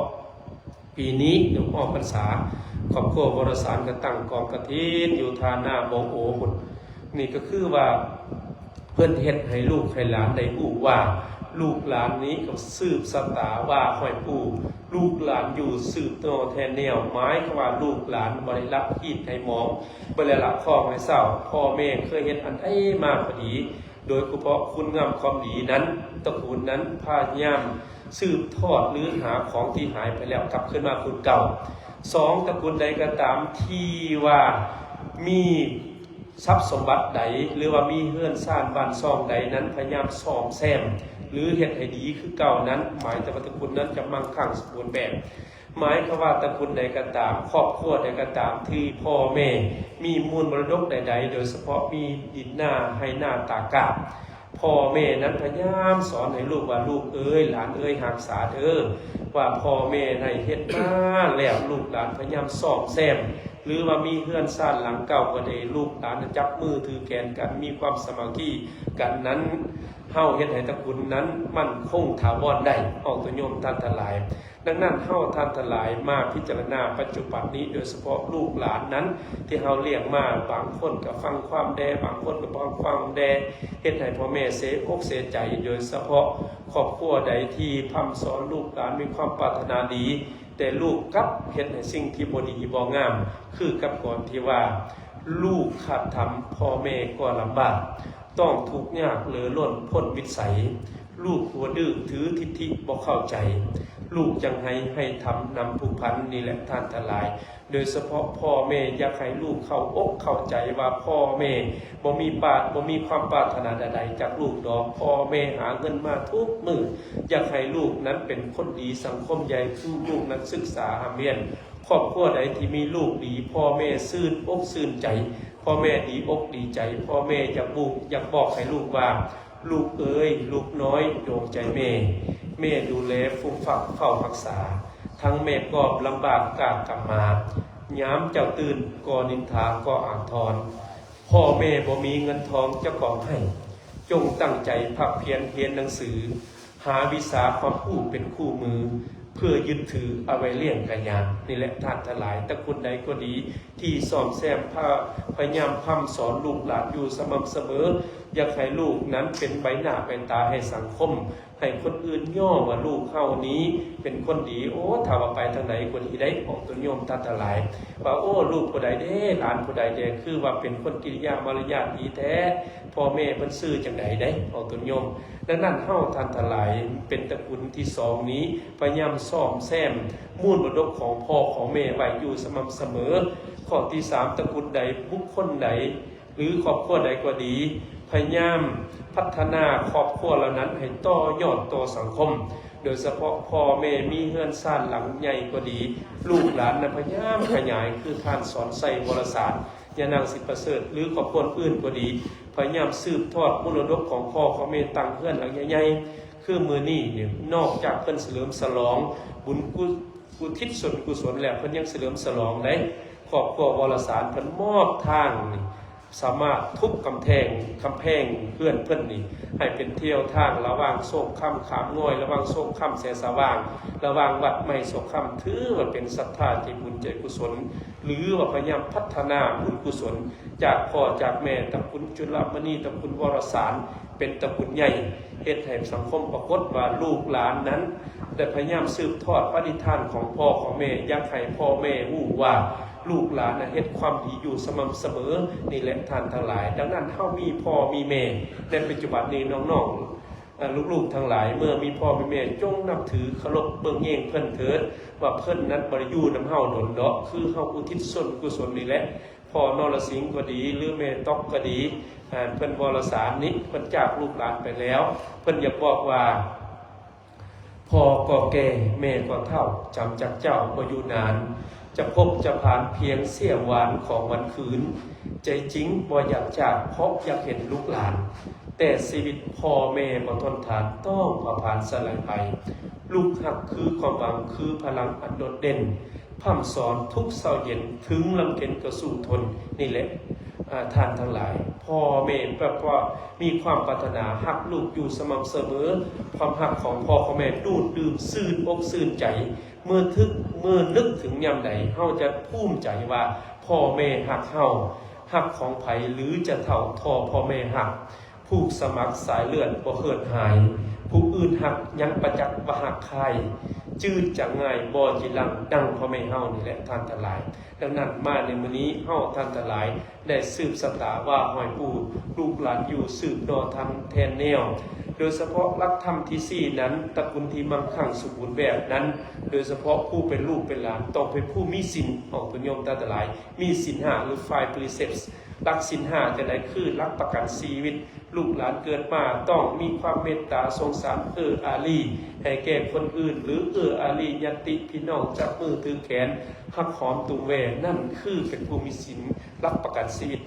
ປີນີ້ຢູ່ອອກພັນສາ ຄອບຄົວວໍລະສານກໍຕັ້ງກອງກະຖິນຢູ່ທ່ານາບໍ່ໂອພຸ້ນ. ນີ້ກໍຄືວ່າ ເພິ່ນເຮັດໃຫ້ລູກໃຫ້ຫຼານໄດ້ຮູ້ວ່າ ລູກຫຼານນີ້ກໍສືບຊະຕາວ່າຫ້ອຍປູ່ ລູກຫຼານຢູ່ສືບຕໍ່ແທນແນວ ໝາຍຄວາມວ່າລູກຫຼານບໍ່ໄດ້ລະຮີດໃຫ້ໝອງ ບໍ່ໄດ້ລະຄອງໃຫ້ເຊົາ ພໍ່ແມ່ເຄີຍເຮັດອັນໃດມາກໍດີ ໂດຍສະເພາະຄຸນງາມຄວາມດີນັ້ນ ຕະກຸນນັ້ນພະຍາຍາມສືບທອດ ຫຼື ຫາຂອງທີ່ຫາຍໄປແລ້ວກັບຄືນມາຄືເກົ່າ. ສອງ ຕະກຸນໃດກໍຕາມທີ່ວ່າມີ ຊັບສົມບັດໃດ ຫຼືວ່າມີເຮືອນຊານບ້ານຊ່ອງໃດນັ້ນ ພະຍາຍາມສ້ອມແຊມ ຫຼື ເຮັດໃຫ້ດີຄືເກົ່ານັ້ນ ໝາຍເຖິງວ່າຕະກຸນນັ້ນຈະມັ່ງຄັ່ງສົມບູນແບບ. ໝາຍຄວາມວ່າຕະກຸນໃດກໍຕາມ ຄອບຄົວໃດກໍຕາມ ທີ່ພໍ່ແມ່ມີມູນມໍລະດົກໃດໆ ໂດຍສະເພາະມີດິນນາໄຮ່ນາຕາກາບ ພໍ່ແມ່ນັ້ນພະຍາຍາມສອນໃຫ້ລູກວ່າ ລູກເອີຍ ຫຼານເອີຍ ຮັກສາເດີ ວ່າພໍ່ແມ່ໄດ້ເຮັດມາແລ້ວ ລູກຫຼານພະຍາຍາມສ້ອມແຊມ ຫຼືວ່າມີເຮືອນຊານຫຼັງເກົ່າກໍດີ ລູກຫຼານຈັບມືຖືແຂນກັນ ມີຄວາມສາມັກຄີກັນນັ້ນ ເຮົາເຮັດໃຫ້ຕະກຸນນັ້ນໝັ້ນຄົງຖາວອນໄດ້ ອອກຕົນໂຍມທ່ານທັງຫຼາຍ. ດັ່ງນັ້ນ ເຮົາທ່ານທັງຫຼາຍມາພິຈາລະນາປັດຈຸບັນນີ້ ໂດຍສະເພາະລູກຫຼານນັ້ນທີ່ເຮົາລ້ຽງມາ ບາງຄົນກໍຟັງຄວາມແດ່ ບາງຄົນກໍບໍ່ຟັງຄວາມແດ່ ເຮັດໃຫ້ພໍ່ແມ່ເສອົກເສຍໃຈ ໂດຍສະເພາະຄອບຄົວໃດທີ່ພ້ຳສອນລູກຫຼານມີຄວາມປາດຖະໜາດີ ແຕ່ລູກກັບເຮັດໃຫ້ສິ່ງທີ່ບໍ່ດີບໍ່ງາມ ຄືກັບກອນທີ່ວ່າ ລູກຂາດທຳ ພໍ່ແມ່ກໍລຳບາກ ຕ້ອງທຸກຍາກເຫຼືອລົ້ນ ພົ້ນວິໄສ ລູກຫົວດື້ຖືທິດຖິບໍ່ເຂົ້າໃຈ ລູກຈັ່ງໃຫ້ ໃຫ້ທຳນຳຜູ້ພັນນີ້ແຫຼະທ່ານທັງຫຼາຍ. ໂດຍສະເພາະພໍ່ແມ່ຢາກໃຫ້ລູກເຂົ້າອົກເຂົ້າໃຈວ່າພໍ່ແມ່ບໍ່ມີປາດ ບໍ່ມີຄວາມປາດຖະໜາໃດໆຈາກລູກດອກ. ພໍ່ແມ່ຫາເງິນມາທຸກມື້ ຢາກໃຫ້ລູກນັ້ນເປັນຄົນດີສັງຄົມໃຫຍ່ ຄືລູກນັ້ນສຶກສາຮ່ຳຮຽນ. ຄອບຄົວໃດທີ່ມີລູກດີ ພໍ່ແມ່ຊື່ນອົກຊື່ນໃຈ ພໍ່ແມ່ດີອົກດີໃຈ. ພໍ່ແມ່ຢາກບຸ ຢາກບອກໃຫ້ລູກວ່າ ລູກເອີຍ ລູກນ້ອຍດວງໃຈແມ່ ແມ່ດູແລຟູຝາກເຝົ້າຮັກສາ ທັງແມ່ກອບລຳບາກກາກຳມາ ຍາມເຈົ້າຕື່ນກໍນິນທາກໍອາທອນ. ພໍ່ແມ່ບໍ່ມີເງິນທອງຈະກອງໃຫ້ ຈົ່ງຕັ້ງໃຈພາກພຽນຮຽນໜັງສື ຫາວິຊາຄວາມຮູ້ເປັນຄູ່ມື ເພື່ອຍຶດຖືເອົາໄວ້ລ້ຽງກະຍານ. ນີ້ແຫຼະທ່ານທັງຫຼາຍ ຕະກຸນໃດກໍດີ ທີ່ສ້ອມແຊມພະ ພະຍາຍາມພະຮ່ຳສອນລູກຫຼານຢູ່ສະໝ່ຳສະເໝີ ຢາກໃຫ້ລູກນັ້ນເປັນໃບໜ້າໃບຕາໃຫ້ສັງຄົມ ໃຫ້ຄົນອື່ນຍໍ້ວ່າລູກເຮົານີ້ເປັນຄົນດີ. ໂອ້ ຖ້າວ່າໄປທາງໃດກໍດີໄດ໋ ອອກຕົນໂຍມທ່ານທັງຫຼາຍ ວ່າ ໂອ້ ລູກຜູ້ໃດເດ້ ຫຼານຜູ້ໃດເດ້ ຄືວ່າເປັນຄົນກິລິຍາມາລະຍາດດີແທ້ ພໍ່ແມ່ເພິ່ນຊື່ຈັ່ງໃດໄດ໋ ອອກຕົນໂຍມ. ດັ່ງນັ້ນເຮົາທ່ານທັງຫຼາຍເປັນຕະກຸນທີສອງນີ້ ພະຍາຍາມສ້ອມແຊມມູນມໍລະດົກຂອງພໍ່ຂອງແມ່ໄວ້ຢູ່ສະໝ່ຳສະເໝີ. ຂໍ້ທີສາມ ຕະກຸນໃດ ບຸກຄົນໃດ ຫຼື ຄອບຄົວໃດກໍດີ ພະຍາຍາມພັດທະນາຄອບຄົວເຫຼົ່ານັ້ນໃຫ້ຕໍ່ຍອດຕໍ່ສັງຄົມ ໂດຍສະເພາະພໍ່ແມ່ມີເຮືອນຊານຫຼັງໃຫຍ່ກໍດີ ລູກຫຼານນະພະຍາຍາມຂະຫຍາຍ ຄືທ່ານສອນໄຊ ວໍລະສານ ຍານາງ ສິດປະເສີດ ຫຼື ຄອບຄົວອື່ນກໍດີ ພະຍາຍາມສືບທອດມໍລະດົກຂອງພໍ່ຂອງແມ່ ຕັ້ງເຮືອນຫຼັງໃຫຍ່ໆ. ຄືມື້ນີ້ນີ້ ນອກຈາກເພິ່ນສະເຫຼີມສະຫຼອງບຸນກຸ ອຸທິດສ່ວນກຸສົນແລ້ວ ເພິ່ນຍັງສະເຫຼີມສະຫຼອງໄດ໋. ຄອບຄົວວໍລະສານເພິ່ນມອບທາງນີ້ ສາມາດທຸບກຳແພງ ກຳແພງເຮືອນເພິ່ນນີ້ ໃຫ້ເປັນແຖວທາງລະຫວ່າງໂຊກຄຳ ຂາມງອຍ ລະຫວ່າງໂຊກຄຳ ແສສະຫວ່າງ ລະຫວ່າງວັດໃໝ່ໂຊກຄຳ ຖືວ່າເປັນສັດທາໃຈບຸນໃຈກຸສົນ ຫຼືວ່າພະຍາຍາມພັດທະນາບຸນກຸສົນ ຈາກພໍ່ຈາກແມ່ ຕະກຸນຈຸລະມະນີ ຕະກຸນວໍລະສານ ເປັນຕະກຸນໃຫຍ່ ເຮັດໃຫ້ສັງຄົມປາກົດວ່າລູກຫຼານນັ້ນໄດ້ພະຍາຍາມສືບທອດປະນິທານຂອງພໍ່ຂອງແມ່ ຢາກໃຫ້ພໍ່ແມ່ຮູ້ວ່າລູກຫຼານນະເຮັດຄວາມດີຢູ່ສະໝ່ຳສະເໝີ ນີ້ແຫຼະທ່ານທັງຫຼາຍ. ດັ່ງນັ້ນເຮົາມີພໍ່ມີແມ່ໃນປັດຈຸບັນນີ້ ນ້ອງໆ ເອີ ລູກໆທັງຫຼາຍ ເມື່ອມີພໍ່ມີແມ່ ຈົ່ງນັບຖືເຄົາລົບເບິ່ງແຍງເພິ່ນເຖີດ ວ່າເພິ່ນນັ້ນບໍ່ໄດ້ຢູ່ນຳເຮົາດົນດອກ ຄືເຮົາອຸທິດສ່ວນກຸສົນນີ້ແຫຼະ ພໍ່ນໍລະສິງກໍດີ ຫຼື ແມ່ຕອກກໍດີ ເພິ່ນວໍລະສານນີ້ ເພິ່ນຈາກລູກຫຼານໄປແລ້ວ ເພິ່ນຢາກບອກວ່າ ພໍ່ກໍແກ່ ແມ່ກໍເຖົ້າ ຈຳຈັກເຈົ້າບໍ່ຢູ່ນານ ຈະພົບຈະຜ່ານພຽງສຽງຫວານຂອງວັນຄືນ ໃຈຈິງບໍ່ຢາກຈາກ ເພາະຢາກເຫັນລູກຫຼານ ແຕ່ຊີວິດພໍ່ແມ່ບໍ່ທົນທານ ຕ້ອງພາຜ່ານສະໄຫຼໄປ ລູກຮັກຄືຄວາມຫວັງ ຄືພະລັງອັນໂດດເດັ່ນ ພະຮ່ຳສອນທຸກເຊົ້າເຢັນ ເຖິງລຳເຄັນກໍສູ້ທົນ ນີ້ແຫຼະ ທ່ານທັງຫຼາຍ ພໍ່ແມ່ແບບວ່າມີຄວາມປາດຖະໜາຮັກລູກຢູ່ສະໝ່ຳສະເໝີ ຄວາມຮັກຂອງພໍ່ຂອງແມ່ດູດດື່ມຊື່ນອົກຊື່ນໃຈ ເມື່ອທຶກ ເມື່ອນຶກເຖິງຍາມໃດ ເຮົາຈະພູມໃຈວ່າພໍ່ແມ່ຮັກເຮົາ ຮັກຂອງໃຜ ຫຼື ຈະເຖົ້າທໍ່ພໍ່ແມ່ຮັກ ຜູກສະໝັກສາຍເລືອດບໍ່ເຫີດຫາຍ ຜູ້ອື່ນຮັກຍັງປະຈັກວ່າຮັກໃຄ ຈືດຈາງງ່າຍບໍ່ຈີລັງ ດັ່ງພໍ່ແມ່ເຮົານີ້ແຫຼະທ່ານທັງຫຼາຍ. ດັ່ງນັ້ນມາໃນມື້ນີ້ ເຮົາທ່ານທັງຫຼາຍໄດ້ສືບຊະຕາວ່າຫ້ອຍປູ່ ລູກຫຼານຢູ່ສືບຕໍ່ທັນແທນແນວ ໂດຍສະເພາະຫຼັກທຳທີສີ່ນັ້ນ ຕະກຸນທີ່ມັ່ງຄັ່ງສົມບູນແບບນັ້ນ ໂດຍສະເພາະຜູ້ເປັນລູກເປັນຫຼານ ຕ້ອງເປັນຜູ້ມີສິນ ອອກຕົນໂຍມທ່ານທັງຫຼາຍ ມີສິນຫ້າ ຫຼື five precepts ຫຼັກສິນຫ້າຈັ່ງໃດ ຄືຫຼັກປະກັນຊີວິດ ລູກຫຼານເກີດມາຕ້ອງມີຄວາມເມດຕາສົງສານ ເອື້ອອາຣີໃຫ້ແກ່ຄົນອື່ນ ຫຼື ເອື້ອອາຣີຍາດຕິພີ່ນ້ອງ ຈັບມືຖືແຂນ ຮັກຫອມຕຸມແວ ນັ້ນຄືເປັນຜູ້ມີສິນ ຫຼັກປະກັນຊີວິດ.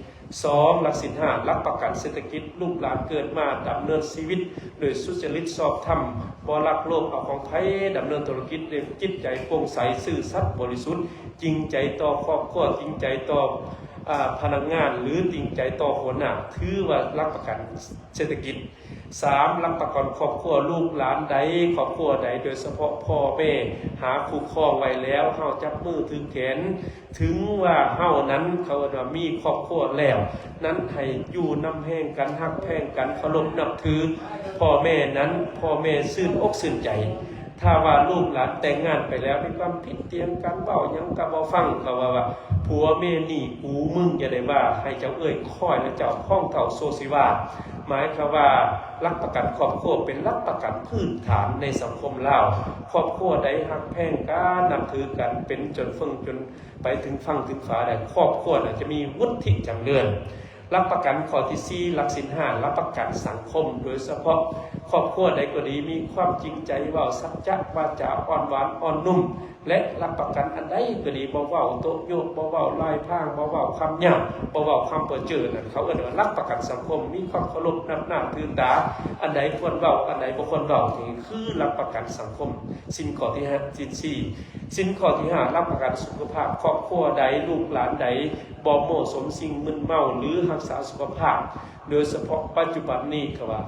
ສອງ ຫຼັກສິນຫ້າ ຫຼັກປະກັນເສດຖະກິດ ລູກຫຼານເກີດມາດຳເນີນຊີວິດໂດຍສຸຈະລິດຊອບທຳ ບໍ່ລັກໂລບເອົາຂອງໃຜ ດຳເນີນທຸລະກິດດ້ວຍຈິດໃຈໂປ່ງໃສ ຊື່ສັດບໍລິສຸດ ຈິງໃຈຕໍ່ຄອບຄົວ ຈິງໃຈຕໍ່ ອາ ພະນັກງານ ຫຼື ຈິງໃຈຕໍ່ຫົວໜ້າ ຖືວ່າຫຼັກປະກັນເສດຖະກິດ. ສາມ ຫຼັກປະກັນຄອບຄົວ ລູກຫຼານໃດ ຄອບຄົວໃດ ໂດຍສະເພາະພໍ່ແມ່ຫາຄູ່ຄອງໄວ້ແລ້ວ ເຮົາຈັບມືຖືກແຂນ ເຖິງວ່າເຮົານັ້ນ ເຂົາເອີ້ນວ່າມີຄອບຄົວແລ້ວ ນັ້ນໃຫ້ຢູ່ນຳແຮງກັນ ຮັກແພງກັນ ເຄົາລົບນັບຖືພໍ່ແມ່ນັ້ນ ພໍ່ແມ່ຊື່ນອົກຊື່ນໃຈ. ຖ້າວ່າລູກຫຼານແຕ່ງງານໄປແລ້ວ ມີຄວາມຜິດຖຽງກັນ ເວົ້າຫຍັງກໍບໍ່ຟັງ ເຂົາວ່າ ວ່າ ຜົວເມຍນີ້ກູມຶງ ຢ່າໄດ້ວ່າໃຫ້ເຈົ້າເອື້ອຍ ຂ້ອຍແລະເຈົ້າ ພອງເຖົ້າໂຊຊີວາດ ໝາຍຄວາມວ່າ ຫຼັກປະກັນຄອບຄົວເປັນຫຼັກປະກັນພື້ນຖານໃນສັງຄົມລາວ. ຄອບຄົວໃດຮັກແພງກັນ, ນັບຖືກັນ, ເປັນຈົນເຟີ້ງຈົນໄປເຖິງຝັ່ງເຖິງຝາໄດ້, ຄອບຄົວນັ້ນຈະມີວຸດທິຈຳເລີນ. ຫຼັກປະກັນຂໍ້ທີສີ່ ຫຼັກສິນຫ້າ ຫຼັກປະກັນສັງຄົມ, ໂດຍສະເພາະຄອບຄົວໃດກໍດີ ມີຄວາມຈິງໃຈເວົ້າສັດຈະວາຈາ ອ່ອນຫວານອ່ອນນຸ່ມ ແລະ ຫຼັກປະກັນອັນໃດກໍດີ ບໍ່ເວົ້າໂຕະໂຍກ, ບໍ່ເວົ້າລາຍພາງ, ບໍ່ເວົ້າຄຳຫຍາບ, ບໍ່ເວົ້າຄຳເປີ້ເຈີນັ້ນ ເຂົາເອີ້ນວ່າຫຼັກປະກັນສັງຄົມ, ມີຄວາມເຄົາລົບນັບໜ້າຖືຕາ, ອັນໃດຄວນເວົ້າ, ອັນໃດບໍ່ຄວນເວົ້າ, ນີ້ຄືຫຼັກປະກັນສັງຄົມ. ສິນຂໍ້ທີຫ້າ, ສິນສີ່, ສິນຂໍ້ທີຫ້າ ຫຼັກປະກັນສຸຂະພາບ. ຄອບຄົວໃດລູກຫຼານໃດບໍ່ມົວສຸມສິ່ງມຶນເມົາ ຫຼື ຮັກສາສຸຂະພາບ, ໂດຍສະເພາະປັດຈຸບັນນີ້ ເຂົາວ່າ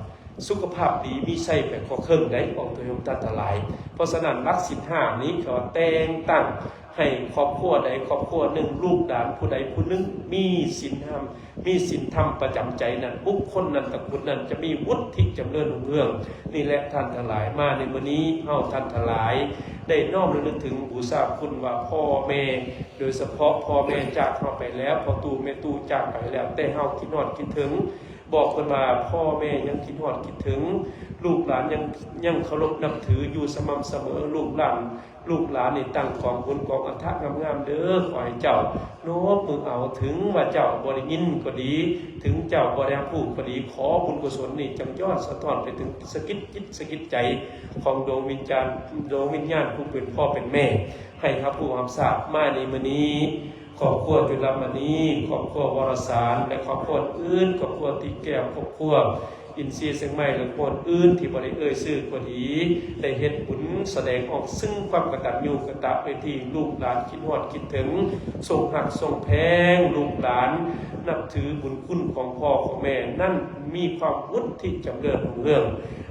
ສຸຂະພາບດີມີໄຊແປດກວ່າເຄິ່ງໃດ໋ ອອກໂຕໂຍມທ່ານທັງຫຼາຍ. ເພາະສະນັ້ນ ຫຼັກສິນຫ້ານີ້ ເຂົາແຕ່ງຕັ້ງໃຫ້ຄອບຄົວໃດຄອບຄົວໜຶ່ງ ລູກຫຼານຜູ້ໃດຜູ້ໜຶ່ງ ມີສິນທຳ ມີສິນທຳປະຈຳໃຈນັ້ນ, ບຸກຄົນນັ້ນ ຕະກຸນນັ້ນ ຈະມີວຸດທິຈຳເລີນຮຸ່ງເຮືອງ. ນີ້ແຫຼະທ່ານທັງຫຼາຍ, ມາໃນມື້ນີ້ ເຮົາທ່ານທັງຫຼາຍ ໄດ້ນ້ອມລະນຶກເຖິງບູຊາຄຸນວ່າພໍ່ແມ່, ໂດຍສະເພາະພໍ່ແມ່ຈາກເຮົາໄປແລ້ວ, ພໍ່ຕູ້ແມ່ຕູ້ຈາກໄປແລ້ວ, ແຕ່ເຮົາຄິດຮອດຄິດເຖິງ. ບອກເພິ່ນວ່າ ພໍ່ແມ່ຍັງຄິດຮອດຄິດເຖິງ, ລູກຫຼານຍັງ ຍັງເຄົາລົບນັບຖືຢູ່ສະໝ່ຳສະເໝີ. ລູກຫຼານ ລູກຫຼານນີ້ຕັ້ງກອງບຸນກອງອັດຖະງາມໆເດີ. ຂໍໃຫ້ເຈົ້າໂນບມືເອົາ, ເຖິງວ່າເຈົ້າບໍ່ໄດ້ຍິນກໍດີ, ເຖິງເຈົ້າບໍ່ໄດ້ຮັບຮູ້ກໍດີ, ຂໍບຸນກຸສົນນີ້ຈົ່ງຍ້ອນສະທ້ອນໄປເຖິງສະກິດຈິດສະກິດໃຈຂອງດວງວິນຈານ ດວງວິນຍານຜູ້ເປັນພໍ່ເປັນແມ່ ໃຫ້ຮັບຮູ້ຮັບຊາບ. ມາໃນມື້ນີ້ ຄອບຄົວຈຸລະມະນີ, ຄອບຄົວວໍລະສານ ແລະ ຄອບຄົວອື່ນ, ຄອບຄົວຕິແກ້ວ, ຄອບຄົວອິນຊີຊຽງໃໝ່ ແລະ ຄົນອື່ນທີ່ບໍ່ໄດ້ເອີ່ຍຊື່ກໍດີ ໄດ້ເຮັດບຸນສະແດງອອກເຊິ່ງຄວາມກະຕັນຍູກະຕະເວທີ. ລູກຫຼານຄິດຮອດຄິດເຖິງ, ຊົງຮັກຊົງແພງ, ລູກຫຼານນັບຖືບຸນຄຸນຂອງພໍ່ຂອງແມ່ນັ້ນ ມີຄວາມວຸດທິຈຳເລີນຮຸ່ງເຮືອງ.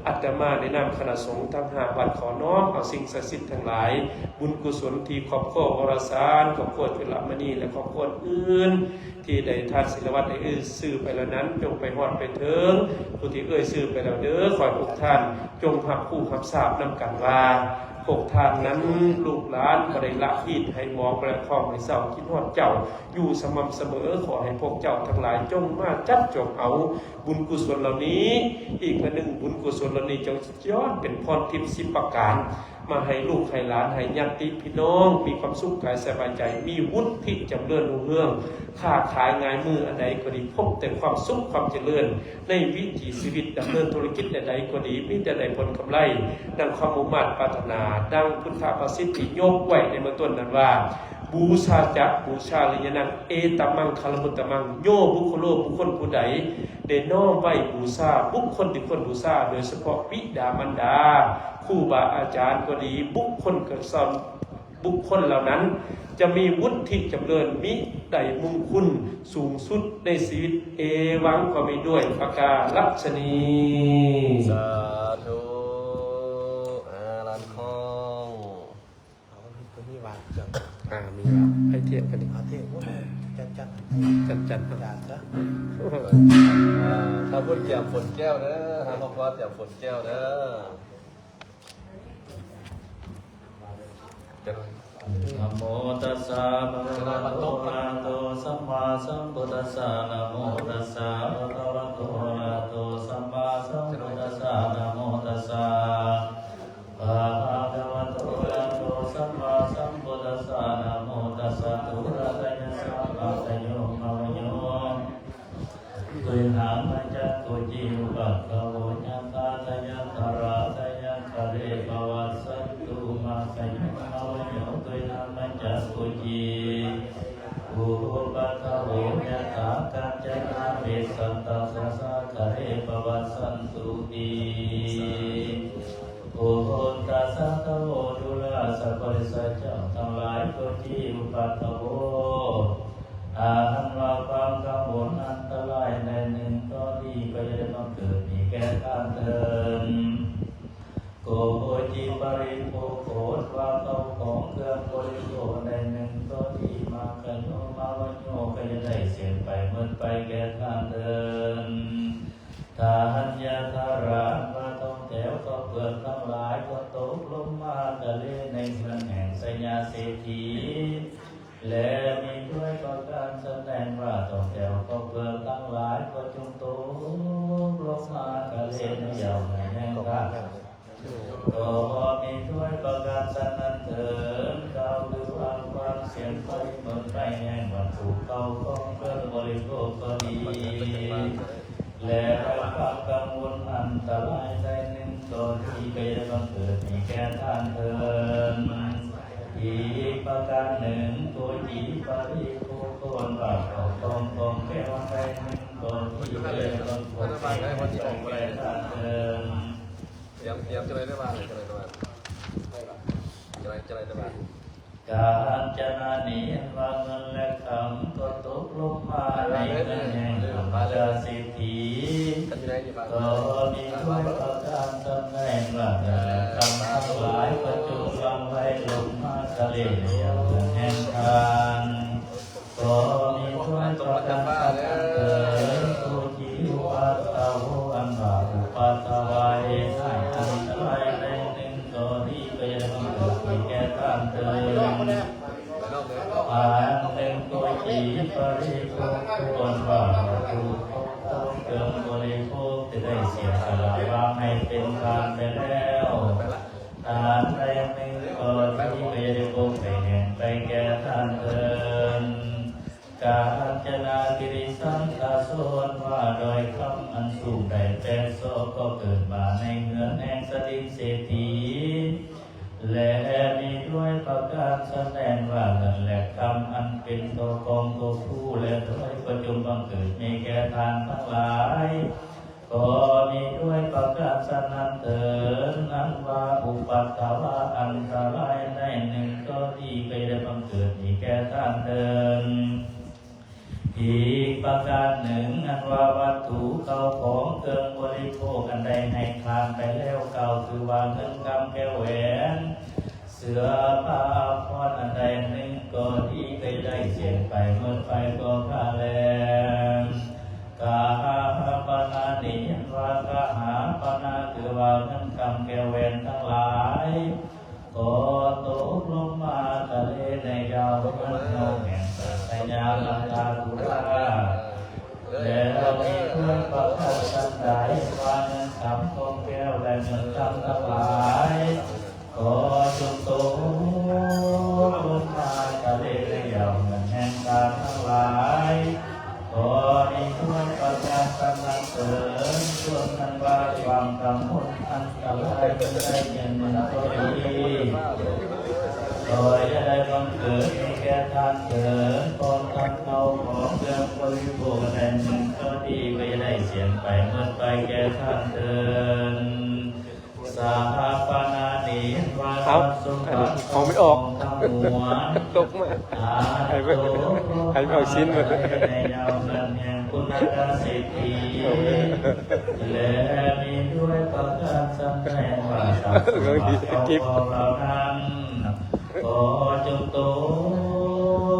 ອາດຕະມາໃນນາມຄະນະສົງທັງຫ້າວັດ ຂໍນ້ອມເອົາສິ່ງສັກສິດທັງຫຼາຍ, ບຸນກຸສົນທີ່ຄອບຄົວວໍລະສານ, ຄອບຄົວຈຸລະມະນີ ແລະ ຄອບຄົວອື່ນ ທີ່ໄດ້ທ່ານສິລະວັດໄດ້ເອີ່ຍຊື່ໄປແລ້ວນັ້ນ ຈົ່ງໄປຮອດໄປເຖິງຜູ້ທີ່ເອີ່ຍຊື່ໄປແລ້ວເດີ. ຂໍໃຫ້ພວກທ່ານຈົ່ງຮັບຮູ້ຮັບຊາບນຳກັນວ່າ ພວກທ່ານນັ້ນ ລູກຫຼານບໍ່ໄດ້ລະຮີດໃຫ້ໝອງ ບໍ່ໄດ້ຄອງໃຫ້ເສົ້າ, ຄິດຮອດເຈົ້າຢູ່ສະໝ່ຳສະເໝີ. ຂໍໃຫ້ພວກເຈົ້າທັງຫຼາຍຈົ່ງມາຈັບຈອງເອົາບຸນກຸສົນເຫຼົ່ານີ້. ອີກອັນໜຶ່ງ, ບຸນກຸສົນເຫຼົ່ານີ້ ເຈົ້າ ຍ້ອນເປັນພອນທິບສິບປະການ ມາໃຫ້ລູກໃຫ້ຫຼານ ໃຫ້ຍາດຕິພີ່ນ້ອງ ມີຄວາມສຸກກາຍສະບາຍໃຈ, ມີວຸດທິຈຳເລີນຮຸ່ງເຮືອງ, ຄ້າຂາຍງາຍມືອັນໃດກໍດີ ພົບແຕ່ຄວາມສຸກຄວາມຈະເລີນໃນວິຖີຊີວິດ, ດຳເນີນທຸລະກິດໃດໆກໍດີ ມີແຕ່ໄດ້ຜົນກຳໄລດັ່ງຄວາມມຸ່ງມາດປາດຖະໜາ, ດັ່ງພຸດທະພາສິດທີ່ຍົກໄວ້ໃນເບື້ອງຕົ້ນນັ້ນວ່າ ບູຊາຈະ ບູຊາລະຍະນັງ ເອຕະມັງຄະລະມຸດຕະມັງ ໂຍ ບຸກໂຄໂລ ບຸກຄົນຜູ້ໃດ ໄດ້ນ້ອມໄວ້ບູຊາ ບຸກຄົນທີ່ຄວນບູຊາ ໂດຍສະເພາະບິດາມານດາ ຄູບາອາຈານກໍດີ ບຸກຄົນກະສອນ ບຸກຄົນເຫຼົ່ານັ້ນ ຈະມີວຸດທິຈຳເລີນ ມີໄດມຸງຄຸນສູງສຸດໃນຊີວິດ. ເອວັງ ກໍມີດ້ວຍປະກາລັດຊະນີ. ສາທຸ. ອາ ຫຼານຂອງ ເອົາ ມີຕົວນີ້ວ່າ ອ່າ ມີວ່າ ໃຫ້ທຽບກັນອີກ ເອົາທຽບ ໂອ້ຍ ຈັດໆ ຈັດໆ ຈັດໆ ຈັດຊະ. ອ່າ ຖ້າເພິ່ນກຽມຝົນແກ້ວເດີ ຫາຄອບຄົວກຽມຝົນແກ້ວເດີ. ນະໂມຕັດສະ ພະຄະວະໂຕ ອະລະຫະໂຕ ສຳມາສຳພຸດທັດສະ. ນະໂມຕັດສະ ພະຄະວະໂຕ ອະລະຫະໂຕ ສຳມາສຳພຸດທັດສະ. ນະໂມຕັດສະ ພະຄະວະໂຕ ອະລະຫະໂຕ ສຳມາສຳພຸດທັດສະ. ນະໂມຕັດສະ ທຸລະທະຍັດສະ ພະຄະໂຍ ພະວະໂຍ ຕຸຍຫາມັນຈັກຂຸຈິ ອຸປັດຖະໂວ ຍັດຖາ ທະຍັດຖະຣາ ທະຍັດຖະເຣ ປະວັດສັນຕຸ ມາຄະໂຍ ມາວະໂຍ ຕຸຍຫາມັນຈັກຂຸຈິ ອຸປັດຖະໂວ ຍັດຖາ ກັນຈະນາ ເມ ສັນຕະ ສະສາຄະເຣ ປະວັດສັນຕຸຕິ. ໂອໂຫນຕັດສະ ທະໂວ ຈຸລາສະ ບໍລິສັດເຈົ້າທັງຫຼາຍ ໂຕຈີ ອຸປັດຖະໂວ ຖ້າຫັນວ່າຄວາມກັງວົນອັນຕະລາຍໃດໜຶ່ງຕໍ່ນີ້ ກໍຢ່າໄດ້ບັງເກີດມີແກ່ທ່ານເທີນ. ໂກໂຫຈີ ປະລິໂພໂຄ ວ່າເຂົ້າຂອງເຄື່ອງບໍລິໂພກໃດໜຶ່ງຕໍ່ນີ້ ມາຄະໂຍ ມາວະໂຍ ກໍຢ່າໄດ້ເສຍໄປໝົດໄປແກ່ທ່ານເທີນ. ທາຫັນຍາທາຣາ ອັນວ່າທ່ອງແຖວເຂົ້າເປືອກທັງຫຼາຍ ກໍຕົກລົງມາທະເລໃນເຮືອນແຫ່ງໄຊຍາເສດຖີ ແລະ ມີດ້ວຍປະການສະແດງວ່າ ທ່ອງແຖວເຂົ້າເປືອກທັງຫຼາຍ ກໍຈົ່ງຕົກ ລົງມາກະເລນຍາວໃນແຫ່ງການ ກໍມີດ້ວຍປະການສັນນັ້ນເທີນ ກ່າວຄືວ່າຄວາມສຽງໄຟເໝິນໄຟແຫ່ງວັດຖຸເຂົ້າຂອງເຄື່ອງບໍລິໂພກກໍດີ ແລະຄວາມກັງວົນອັນຕະລາຍໃດໜຶ່ງກໍດີ ກໍຢ່າໄດ້ບັງເກີດມີແກ່ທ່ານເທີນ. ອີກປະການໜຶ່ງ ໂຕຈີປະລິໂພກ ເອີ້ນວ່າເຂົ້າຂອງຂອງແກ້ວອັນໃດໜຶ່ງກໍດີ ກໍຢ່າໄດ້ບັງເກີດມີແກ່ທ່ານເທີນ. ຕຽມ ຕຽມຈະໄດ້ໄດ້ວ່າ ຈະໄດ້ໄດ້ວ່າ ຈະໄດ້ ຈະໄດ້ໄດ້ວ່າ ການຈະນະນີ້ເຫັນວ່າເງິນແລະຄຳກໍຕົກລົງມາໃນເຮືອນແຫ່ງເປັນມະຫາເສດຖີ ກໍມີດ້ວຍປະການສຳແດງວ່າເງິນແລະຄຳທັງຫຼາຍກໍຈົ່ງຫຼັ່ງໄຫຼລົງມາທະເລໃນເຮືອນແຫ່ງທ່ານ ກໍມີດ້ວຍປະການສຳແດງເທີນ ໂຕຈີອຸປັດຕະໂວ ອັນວ່າອຸປັດຕະວາເຫດຮ້າຍອັນຕະລາຍໃດໜຶ່ງກໍດີ ກໍຢ່າໄດ້ບັງເກີດມີແກ່ທ່ານເທີນ. ອັນໜຶ່ງ ໂຕຈີປະລິໂພກ ເອີ້ນວ່າວັດຖຸເຄື່ອງບໍລິໂພກທີ່ໄດ້ເສຍສະຫຼະວາງໃຫ້ເປັນທານໄປແລ້ວ ທານໃດໜຶ່ງກໍດີ ກໍຢ່າໄດ້ບົກໄດ້ແຫງໄປແກ່ທ່ານເທີນ. ການຈະນະກິລິສັນຕະໂຊນວ່າດອຍຄຳອັນສູງໄດ້ແປດສອກ ກໍເກີດມາໃນເຮືອນແຫ່ງສະດິງເສດຖີ ແລະມີດ້ວຍປະການສະແດງວ່າເງິນແລະຄຳອັນເປັນເຈົ້າຂອງຕົວຜູ້ແລະດ້ວຍປະຈຸມບັງເກີດມີແກ່ທ່ານທັງຫຼາຍ ກໍມີດ້ວຍປະການສະນັ້ນເທີນ ອັນວ່າອຸປັດຕະວາອັນຕະລາຍໃດໜຶ່ງກໍດີ ກໍຢ່າໄດ້ບັງເກີດມີແກ່ທ່ານເທີນ. ອີກປະການໜຶ່ງ ອັນວ່າວັດຖຸເຂົ້າຂອງເຄື່ອງບໍລິໂພກອັນໃດໃຫ້ທານໄປແລ້ວ ກ່າວຄືວ່າເງິນຄຳແກ້ວແຫວນ ເສື້ອຜ້າອາພອນອັນໃດໜຶ່ງກໍດີ ກໍຢ່າໄດ້ເສຍໄປໝົດໄປກໍຂ້າແລ. ກະຫາປະນານີ້ ອັນວ່າກະຫາປະນາ ຄືວ່າເງິນຄຳແກ້ວແຫວນທັງຫຼາຍ ກໍຕົກລົງມາທະເລໃນຍາມເຮືອນເຮົາແຫ່ງສັດທະຍາລັງກາທຸລາ ແລ້ວມີເພື່ອນປະກາດສັນໃດວ່າເງິນຄຳຂອງແກ້ວ ແລະເງິນຄຳທັງຫຼາຍ ກໍຈົ່ງຕົກລົງມາທະເລໃນຍາມເຮືອນແຫ່ງການທັງຫຼາຍ ກໍມີເພື່ອນປະກາດສັນນັ້ນເທີນ ສ່ວນອັນວ່າຄວາມກັງວົນອັນຕະລາຍໃດຢ່າງໜຶ່ງກໍດີ ກໍຢ່າໄດ້ບັງເກີດມີແກ່ທ່ານເທີນ ພ້ອມທັງເຂົ້າຂອງເຄື່ອງບໍລິໂພກອັນໃດໜຶ່ງກໍດີ ກໍຢ່າໄດ້ເສຍໄປໝົດໄປແກ່ທ່ານເທີນ. ສະຫະປະນານີ້ວ່າ ເອົ້າ ອັນນີ້ຂອງມັນອອກ ຕົກມາ ໃຫ້ເບິ່ງ ໃຫ້ເອົາຊີ້ນມາ ໃນຍາມນັ້ນແຫ່ງຄຸນນະກະເສດຖີ ແລະມີດ້ວຍປະການສຳແດງວ່າ ເບິ່ງດີ ເອົາຂອງເຫຼົ່ານັ້ນ ກໍຈົ່ງຕົ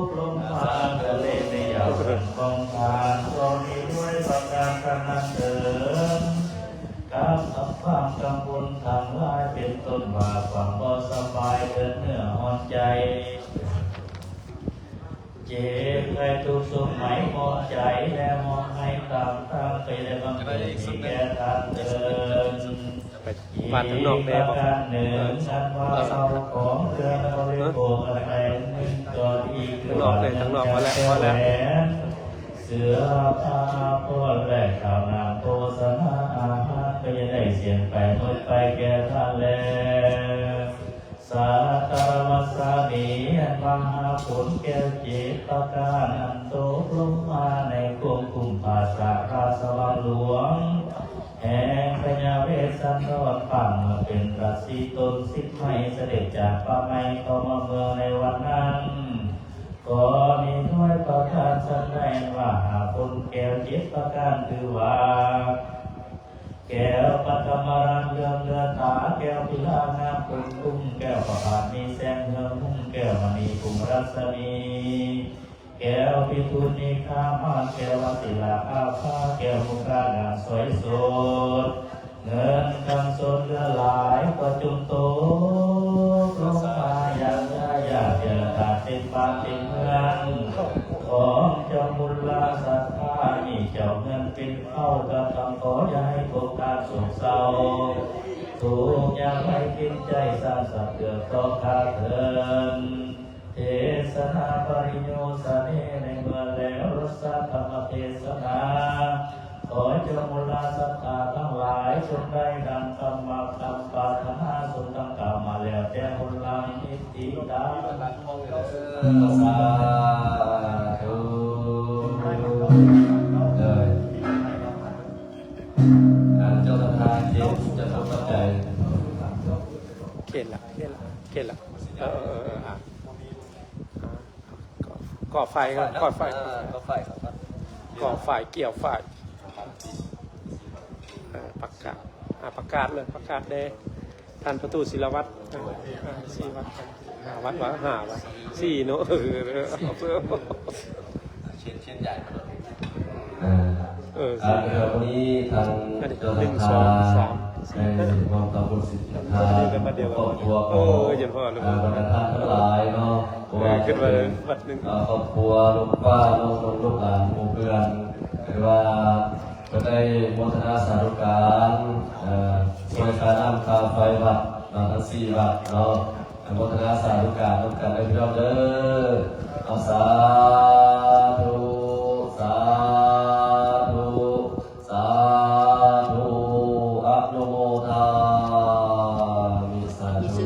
ກລົງມາທະເລໃນຍາມຂອງທ່ານ ກໍມີດ້ວຍປະການສະນັ້ນເທີນ ກັບຄວາມກັງວົນທັງຫຼາຍ ເປັນຕົ້ນວ່າຄວາມບໍ່ສະບາຍ ເດືອດເນື້ອຮ້ອນໃຈ ເຈັບໄຂ້ທຸກໂສກໄໝ ຮ້ອນໃຈ ແລະຮ້ອງໄຫ້ຕາມທາງ ໄປໄດ້ບັງເກີດມີແກ່ທ່ານເທີນ. ໄປບ້ານທາງນອກແດ່ບໍ່? ອີກປະການໜຶ່ງ ສັນວ່າເຂົ້າຂອງເຄື່ອງບໍລິໂພກອັນໃດໜຶ່ງກໍດີ ຄືວ່າເງິນແກ້ວແຫວນ ເສື້ອຜ້າອາພອນ ແລະ ເຂົ້ານ້ຳໂພຊະນາອາຫານ ກໍຢ່າໄດ້ເສຍໄປໝົດໄປແກ່ທ່ານແລ. ສາຕະວັດສາມີ ອັນວ່າຫາຜົນແກ້ວເຈັດປະການ ອັນຕົກລົງມາໃນຂົງຄຸ້ມພະສາລາຊະວັງຫຼວງ ແຫ່ງພະຍາເວດສັນດອນ ປາງເມື່ອເປັນລາສີຕົ້ນສິບໄມ້ ສະເດັດຈາກປ່າໄມ້ເຂົ້າມາເມືອງໃນວັນນັ້ນ ກໍມີດ້ວຍປະການສະແດງວ່າ ຫາຜົນແກ້ວເຈັດປະການ ຄືວ່າ ແກ້ວປະຖະມະລັນເຫຼືອງເຫຼືອຕາ ແກ້ວພິລາງາມປຸ້ມຕຸ້ມ ແກ້ວພະບາດມີແສງເຮືອງຮຸ່ງ ແກ້ວມະນີພຸງລັດສະມີ ແກ້ວພິທູນນິຄາມາ ແກ້ວວັດສິລາອາພາ ແກ້ວມຸກດາດ່າງສອຍໂສດ ເງິນຄຳສົດເຫຼືອຫຼາຍ ກໍຈົ່ງຕົກລົງມາຢ່າງຢາດ ເທລະທາດເຕັມບ້ານເຕັມເຮືອນ ຂ ຂອງເຈົ້າບຸນລາສັດທາ ມີເຈົ້າເງິນເປັນເຄົ້າ ກະຕ້ອງຂໍຢ່າໃຫ້ພົບການໂສກເສົ້າ ທຸກຍາກໄຮ້ກິນໃຈ ສ້າງສັບເກືອຕໍ່ຂ້າເທີນ. ເທສະນາປະລິໂຍສະເນ ໃນເມື່ອແລ້ວລົດສະທຳມະເທສະນາ ຂໍເຈົ້າບຸນລາສັດທາທັງຫຼາຍ ຈົ່ງໄດ້ດັ່ງຄຳມັກຄຳປາດຖະໜາ ສົມດັ່ງກ່າວມາແລ້ວແຕ່ຫົນຫຼັງ ນິດຕິຕັງ ສາທຸ. ເອີ ເຈົ້າສັດທາເຂດຈະທົບປັດໄຈ ເຂດລະ ເຂດລະ ເຂດລະ ເອີ ເອີ ເອີ ອ່າ ກໍ່ໄຟກ່ອນ ກໍ່ໄຟ ເອີ ກໍ່ໄຟ ກໍ່ໄຟ ກ່ຽວໄຟ ເອີ ປະກາດ ອ່າ ປະກາດເລີຍ ປະກາດແດ່ ທ່ານພະຕູ້ສີລະວັດ ອ່າ ສີວັດ ຫ້າວັດ ວ່າຫ້າວັດ ສີ່ເນາະ ເອີ ເອີ ເອີ ເຊັ່ນ ເຊັ່ນໃຫຍ່ ເອີ ເອີ ອ່າ ເອີ ວັນນີ້ທາງເຈົ້າສັດທາໄດ້ຮ່ວມທຳບຸນສິນທານກັບຄອບຄົວຂອງ ເອີ ບັນດາທ່ານທັງຫຼາຍເນາະ ບໍ່ວ່າຈະເປັນ ເອີ ຄອບຄົວ ລຸງປ້າ ນ້ອງໆ ລູກຫຼານ ໝູ່ເພື່ອນ ຫຼືວ່າເພິ່ນໄດ້ໂມທະນາສາທຸການ ເອີ ຊ່ວຍຄ່ານ້ຳຄ່າໄຟວັດເນາະ ທັງສີ່ວັດເນາະ ອະນຸໂມທະນາສາທຸການນຳກັນເດີພີ່ນ້ອງເດີ. ເອົາ ສາທຸ ສາທຸ ສາທຸ ອະນຸໂມທາມິ ສາທຸ.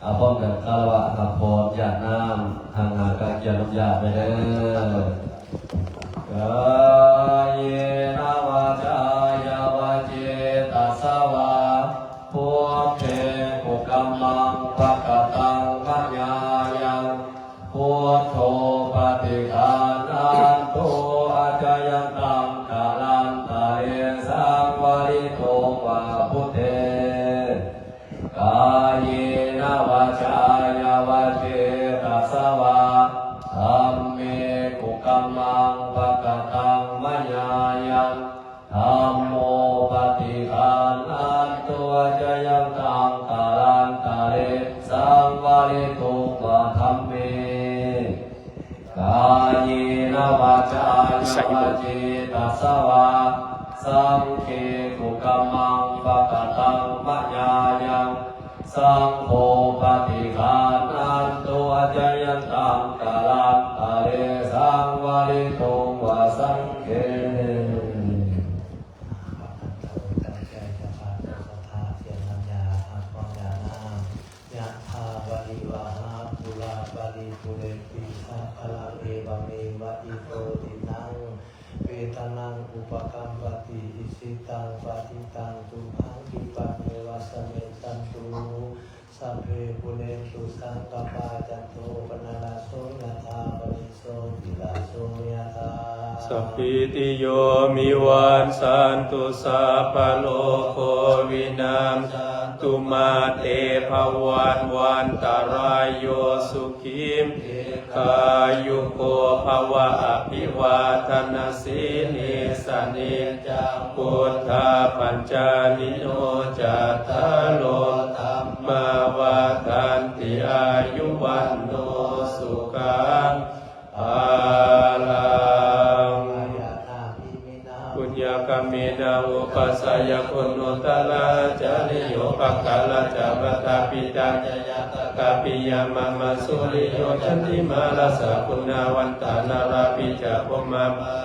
ອ່າ ພ້ອມກັນຄາລະວະຮັບພອນຢາດນ້ຳ ທາງໜ້າກະກຽມນ້ຳຢາດໄປເດີ. ກາເຍນະວາຈາຍະວະເຈຕະສະວາ ພຸດເທ ກຸກຳມັງ ປະກະຕັງ ມະຍາຍັງ ພຸດໂທ ປະຕິການັນໂຕ ອາຈະຍັນຕັງ ກາລັນຕະເລ ສັງວາລິໂຕ ວາ ພຸດເທ ກາເຍນະວາຈາຍະວະເຈຕະສະວາ ທຳເມ ກຸກຳມັງ ປະກະຕັງ ມະຍາຍັງ ທຳໂມ ປະຕິການັນໂຕ ອາຈະຍັນຕັງ ກາລັນຕະເລ ສັງວາລິໂຕ ວາ ທຳເມ ກາເຍນະວາຈາຍະວະເຈຕະສະວາ ສັງເຂ ກຸກຳມັງ ປະກະຕັງ ມະຍາຍັງ ສັງໂຄ ປະຕິການັນໂຕ ອາຈະຍັນຕັງ ກາລັນຕະເລ ສັງວາລິໂຕ ວາ ສັງເຂ. ຕັ້ງໃຈສະພາໂຕສັດທາ ກຽມນ້ຳຢາດ ຮັບພອນຢາດນ້ຳ ຍະຖາ ວາລິວະຫາ ປູລາ ປາລິ ປູເຣນຕິ ສະກະລັງ ເອວະເມວະ ອິໂຕ ທິຕັງ ເປຕານັງ ອຸປະກັມປະຕິ ອິຊິຕັງ ປະຕິຕັງ ຕຸມຫັງ ຄິປະເມວະ ສະມິດສັນຕຸ ສັບເພ ປູເຣນຕຸ ສັງກະປາ ຈັນໂທ ປະນະລະໂສ ຍະຖາ ມະນີ ໂຊຕິລະໂສຍະຖາ ສະພີຕິໂຍ ວິວັດສັນຕຸ ສັບພະໂລໂຄ ວິນັດສັນຕຸ ມາເຕ ພະວັດວັນຕະລາຍໂຍ ສຸຂີ ດີຄາຍຸໂກ ພະວະ ອະພິວາທະນະສີລິສະນິດຈັງ ພຸດທາ ປັນຈາລີໂນ ຈັດຕາໂລ ທຳມາ ວັດທັນຕິ ອາຍຸ ວັນໂນ ສຸຂັງ ພະລັງ ຍາທາ ອິມິນາ ປຸນຍະກຳເມນະ ອຸປັດຊະຍະຄຸນໂນຕະລະ ອາຈາລິໂຍ ປະກາລະຈະ ມາຕາປິຕາ ຍາຍາຕະກະ ປິຍາມາມະ ສຸລິໂຍ ຈັນຕິມາ ລາຊາ ຄຸນນາວັນຕາ ນາລາປິຈະ ພົມມາ ມະຫາ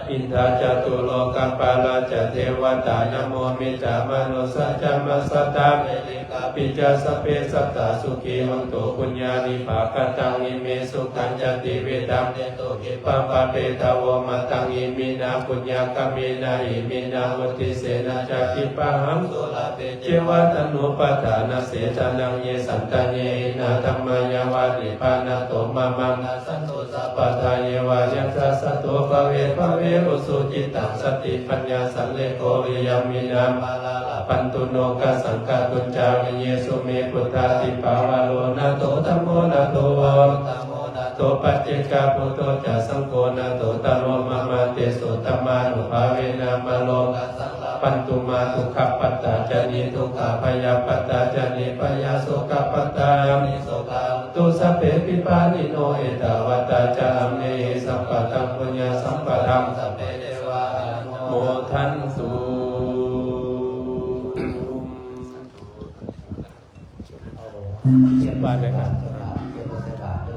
ອິນທາ ຈະຕຸໂລກະປາລະຈະ ເທວະຕາ ນະໂມມິດຕາ ມະນຸດສາ ຈະ ມະສຕາ ເວລິກາປິຈະ ສະເພ ສັດຕາ ສຸຂີ ໂຫນຕຸ ປຸນຍານິພາກະຕັງ ອິເມ ສຸຂັນຈະ ຕິວິດທຳ ເດ ຕຸ ຄີປະປະເປທະໂວ ມະຕັງ ອິມິນາ ປຸນຍະກຳເມນະ ອິມິນາ ອຸດທິເສນະ ຈະ ທິບພະຫັງ ສຸລາເພ ເຈວະ ຕະໂນປະທານະເສທະນັງ ເຍ ສັນຕະເຍ ຫິນາ ທຳມາ ຍາວະ ນິບພານະໂຕ ມະມັງ ນັດສັນຕຸ ສັບພະທາ ເຍ ວະ ຍັດຖາ ສັດໂຕ ພະເວ ພະເວ ອຸສຸ ຈິດຕັງ ສະຕິ ປັນຍາ ສັນເລໂກ ວິລິຍະ ມິນາ ມາລາ ລະພັນຕຸ ໂນກະສັງ ກະຕຸນຈາ ວິເຍ ສຸເມ ພຸດທາທິພາວະໂລ ນາໂຖ ທຳໂມ ນາໂຖ ວາ ໂຕ ປັດເຈກະ ພຸດໂທ ຈະ ສັງໂຄ ນາໂຖ ຕະໂລ ມະມະ ເຕ ໂສ ທຳມານຸພາເວນະ ມາໂລກະສັງ ລະພັນຕຸ ມາ ທຸກຂະປັດຕາ ຈະ ນິທຸກຂາ ພະຍາປັດຕາ ຈະ ນິພະຍາ ໂສກະປັດຕາ ຈະ ນິໂສກາ ตุ สัพเพปิปานิโน เอตาวะตา จะ อัมเมหิ สัพพะทัง ปุญญะสัมปะทัง สัพเพ เทวา อนุโมทันตุ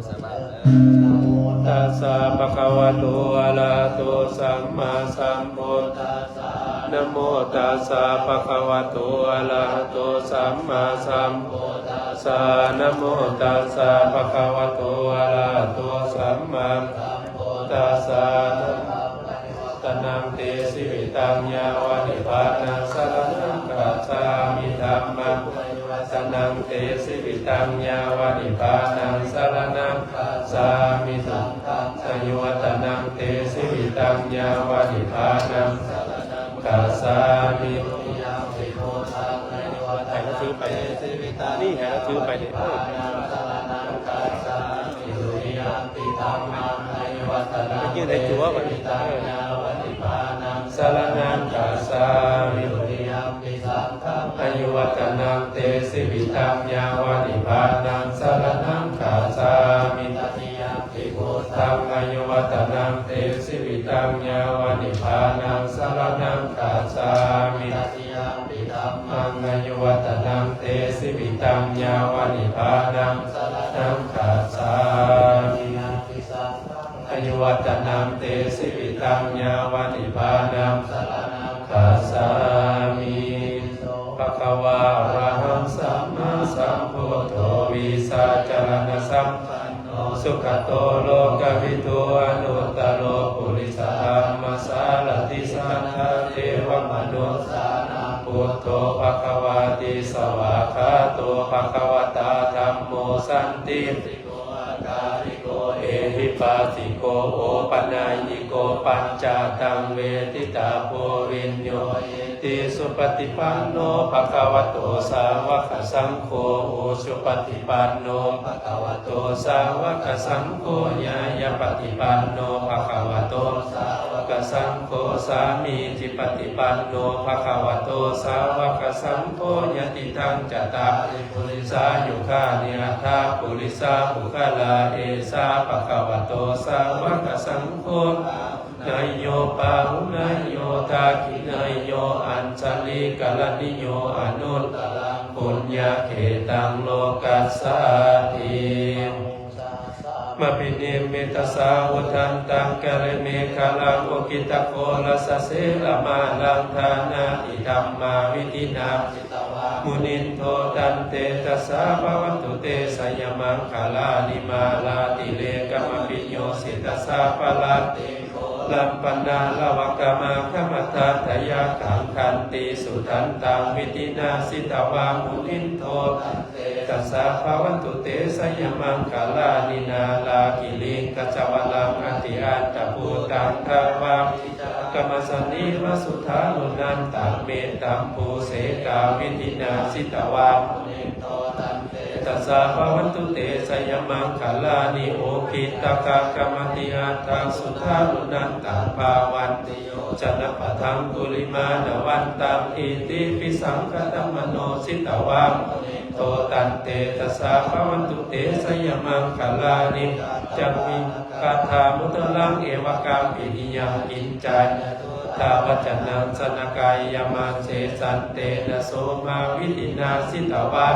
ສະບາຍເລີຍ ນະໂມ ตัสສະ ພະຄະວະໂຕ ອະລະຫະໂຕ ສຳມາສຳພຸດທັດສະ ນະໂມ ຕັດສະ ພະຄະວະໂຕ ອະລະຫະໂຕ ສຳມາສຳ ສະ ນະໂມ ຕັດສະ ພະຄະວະໂຕ ອະລະຫະໂຕ ສຳມາສຳພຸດທັດສະ ທຳມັງ ອະພາວະຕະນັງ ເຕ ຊີວິຕັງ ຍາວະ ນິບບານັງ ສະລະນັງ ກັດສາມິ ທຳມັງ ອະພາວະຕະນັງ ເຕ ຊີວິຕັງ ຍາວະ ນິບບານັງ ສະລະນັງ ກັດສາມິ ສັງ ອາຍຸວັດຕະນັງ ເຕ ຊີວິຕັງ ຍາວະ ນິບບານັງ ສະລະນັງ ກັດສາມິ ໃຫ້ລາວຖືໄປ ນີ້ ໃຫ້ລາວຖືໄປນີ້ ເອີ ໄປຍື່ນໃຫ້ຕົວະບັດນີ້ ເອີ ສະລະນັງ ກັດສາມິ ອາຍຸວັດຕະນັງ ເຕ ຊີວິຕັງ ຍາວະ ນິບບານັງ ສະລະນັງ ກັດສາມິ ຕະຕິຍມປິ ພຸດທັງ ອາຍຸວັດຕະນັງ ເຕ ຊີວິຕັງ ຍາວະ ນິບບານັງ ສະລະນັງ ກັດສາມິ ຕະຕິຍມປິ ທຳມັງ ອາຍຸວັດຕະນັງ ເຕ ຊີວິຕັງ ຍາວະ ນິບບານັງ ສະລະນັງ ກັດສາມິ ອາຍຸວັດຕະນັງ ເຕ ຊີວິຕັງ ຍາວະ ນິບບານັງ ສະລະນັງ ກັດສາມິ ພະຄະວາ ອະລະຫັງ ສຳມາສຳພຸດໂທ ວິຊາຈະລະນະສຳປັນໂນ ສຸກະໂຕ ໂລກະວິທູ ອະນຸດຕະໂລ ປຸລິສະທຳມະສາລະຖິ ສັດຖາເທວະມະນຸດສານັງ ພຸດໂທ ພະຄະວາຕິ ສະຫວາກຂາໂຕ ພະຄະວະຕາ ທຳໂມ ສັນຕິ ໂກ ອາກາລິໂກ ເອຫິປັດສິໂກ ໂອປະນາຍິໂກ ປັນຈະຕັງ ເວທິຕາໂພ ວິນໂຍ ເອ ຕິ ສຸປະຕິປັນໂນ ພະຄະວະໂຕ ສາວະກະສັງໂຄ ອຸຈຸປະຕິປັນໂນ ພະຄະວະໂຕ ສາວະກະສັງໂຄ ຍາຍາປະຕິປັນໂນ ພະຄະວະໂຕ ສາວະກະສັງໂຄ ສາມີຈິປະຕິປັນໂນ ພະຄະວະໂຕ ສາວະກະສັງໂຄ ຍະຕິທັງ ຈະຕາລິ ປຸລິສາຍຸຄານິ ອັດຖະປຸລິສະປຸກຄະລາ ເອສາ ພະຄະວະໂຕ ສາວະກະສັງໂຄ ອາຫຸເນຍໂຍ ປາຫຸເນຍໂຍ ທັກຂິເນຍໂຍ ອັນຊະລີກະລະນິໂຍ ອະນຸດຕະລັງ ປຸນຍະເຂຕັງ ໂລກັດສາຕິ ມະພິນິມມິຕະສາວຸທັນຕັງ ກະລິເມຂະລັງ ໂອກິດຕະໂຄລະສະເສລະມາລັງ ທານາຕິທຳມາວິທິນາ ວາມຸນິນໂທ ຕັນເຕຈະສາ ພະວັນຕຸເຕ ໄຊຍະມັງຄະລານິ ມາລາຕິເລກະມະພິໂຍສິຕະສາ ພະລັດເຕໂຄລັມປະນາລະວະກະມາຄະມະທັດທະຍາຄັງ ຂັນຕິສຸທັນຕັງ ວິທິນາສິຕະວາມຸນິນໂທ ຕັນເຕຈະສາ ພະວັນຕຸເຕ ໄຊຍະມັງຄະລານິ ນາລາກິລິງກະຈະວະລັງ ອະຕິອັດຕະພູຕັງ ທາວາ ກະມະສະນີວະສຸທາລຸນັນຕັງ ເມຕຕັມພູເສກາ ວິທິນາສິຕະວາ ມຸນິນໂຕ ຕັນເຕຈະສາ ພະວັນຕຸເຕ ໄຊຍະມັງຄະລານິ ໂອຄິດຕະກະກະມະຕິອັດທັງ ສຸທາລຸນັນຕັງ ພາວັນຕິໂຍຈະນະປະທັງກຸລິມານະວັນຕັງ ອິຕິປິສັງຄະຕະມະໂນ ສິຕະວາ ມຸນິນໂຕ ຕັນເຕຈະສາ ພະວັນຕຸເຕ ໄຊຍະມັງຄະລານິ ປັນຈະວິງ ກະຖາມຸດຕະລັງ ເອວະກັມປິນິຍັງ ກິນຈາຍະຕຸດທາວັດຈະນັງ ຊະນະກາຍຍະມາເສ ສັນເຕນະໂສມາ ວິທິນາສິຕະວາ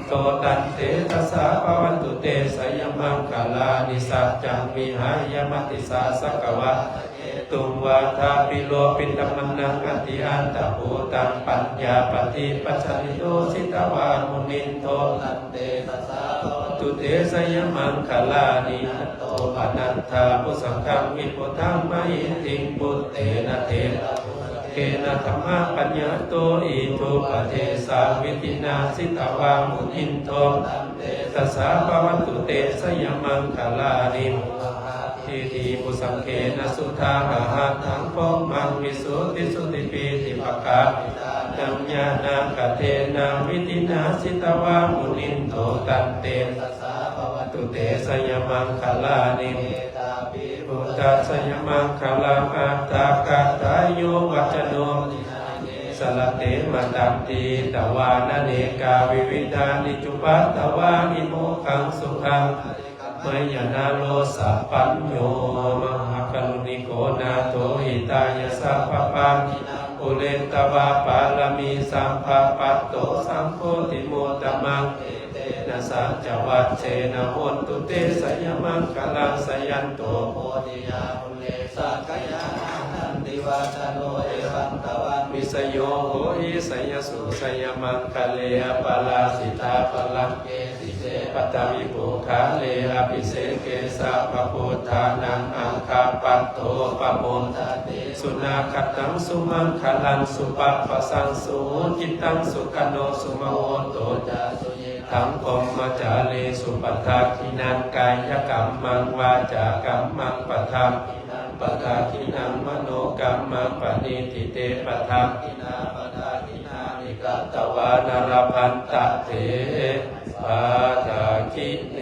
ໂຕ ຕັນເຕຈະສາ ພະວັນຕຸເຕ ໄຊຍະມັງຄະລານິ ສັດຈັງວິຫາຍະ ມະຕິສາສະກະວາ ເຄຕຸງວາທາພິໂລພິນນະມະນັງ ອະຕິອັນຕະພູຕັງ ປັນຍາປະຕິປັດສະລິໂຕ ສິຕະວາ ມຸນິນໂຕ ຕັນເຕຈະສາ ພະວັນຕຸເຕ ໄຊຍະມັງຄະລານິ ໂຕ ພະນັດຖາປຸສະກັງ ວິປຸດທັງ ມະຫິດຖິງ ປຸດເຕນະ ເຖລະ ເກນະ ທຳມະປັນຍາໂຕ ອິດຖຸປະເດຊາ ວິທິນາ ສິຕະວາ ມຸນິນໂຕ ຕັນເຕຈະສາ ພະວັນຕຸເຕ ໄຊຍະມັງຄະລານິ ໂອ ຫະ ທິຕິ ປຸສັງເກນະ ສຸທາຫະຫັດຖັງ ພົມມັງ ວິສຸດທິ ສຸດທິ ປີຕິ ປະກາ ທານັງ ຍານາກະເທນະ ວິທິນາ ສິຕະວາ ມຸນິນໂຕ ຕັນເຕຈະສາ ພະວັນຕຸເຕ ໄຊຍະມັງຄະລານິ ເອຕາປິ ພຸດທະໄຊຍະມັງຄະລັງ ອັດຖະກະຖາໂຍ ວັດຈະໂນ ມະນິນາເກ ສະລະເຕມະຕັງ ທີຕະວານະເນກາວິວິທານິ ຈຸປັດຕະວານິ ໂມຄັງສຸຂັງ ໄມຍະນະໂລສະປັນໂຍ ມະຫາກະລຸນິໂກ ນາໂຖ ຫິຕາຍະ ສັບພະປານີນາງ ປູເຣຕະວາ ປາລະມີ ສັບພະ ປັດໂຕ ສຳໂພທິມຸດຕະມັງ ເອເຕນະ ສັດຈະວັດເຊນະ ໂຫນຕຸເຕ ໄຊຍະມັງຄະລັງ ຈະຍັນໂຕ ໂພທິຍາ ມຸເລ ສັກກະຍານານັນທິວາສະໂນ ເອວັງ ຕະວັງ ວິສະໂຍ ໂຫຫິ ໄຊຍະສຸ ໄຊຍະມັງຄະເລ ອະປະລາຊິຕາພະລັງ ເກ ສິເສ ປັດຖະວິປຸກຄະເລ ອະພິເສເກ ສັບພະພຸດທານັງ ອັກຂະປັດໂຕ ປະໂມດທະເຕ ສຸນາຄະຕັງ ສຸມັງຄະລັງ ສຸປະປະສັງ ສຸຫຸກິຕັງ ສຸຂະໂນ ສຸມະໂຫໂຕ ຈາສຸຍິທັງ ພົມມະຈາລີສຸ ປະທັກຂິນັງ ກາຍະກັມມັງ ວາຈາກັມມັງ ປະທັກຂິນັງ ປະທັກຂິນັງ ມະໂນກັມມັງ ປະນິທິເຕ ປະທັກຂິນາ ປະທັກຂິນານິ ກະຕະວານະ ລະພັນຕະເຕ ປະທັກຂິເນ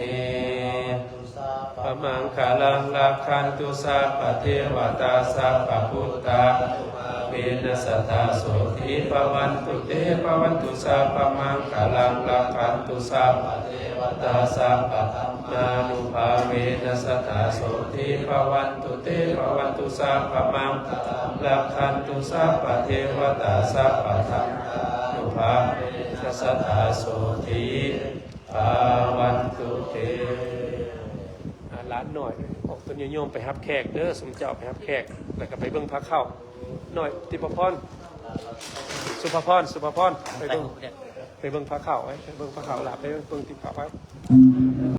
ພະມັງຄະລັງ ລັກຂັນຕຸ ສັບພະເທວະຕາ ສັບພະພຸດທານຸພາເວນະ ສະທາໂສທີ ພະວັນຕຸເຕ ພະວັນຕຸ ສັບພະມັງຄະລັງ ລັກຂັນຕຸ ສັບພະເທວະຕາ ສັບພະທຳມານຸພາເວນະ ສະທາໂສທີ ພະວັນຕຸເຕ ພະວັນຕຸ ສັບພະມັງຄະລັງ ລັກຂັນຕຸ ສັບພະເທວະຕາ ສັບພະທຳມານຸພາເວນະ ສະທາໂສທີ ພະວັນຕຸເຕ. ອ່າ ຫຼານນ້ອຍອອກຕົນຍາດໂຍມໄປຮັບແຂກເດີ ຊຸມເຈົ້າໄປຮັບແຂກ ແລ້ວກໍໄປເບິ່ງພະເຂົ້າ. ນ້ອຍ ຕິປະພອນ ສຸພະພອນ ສຸພະພອນ ໄປເບິ່ງ ໄປເບິ່ງພະເຂົ້າ ໄປເບິ່ງພະເຂົ້າ ຫຼານໄປເບິ່ງຕິປະພອນ.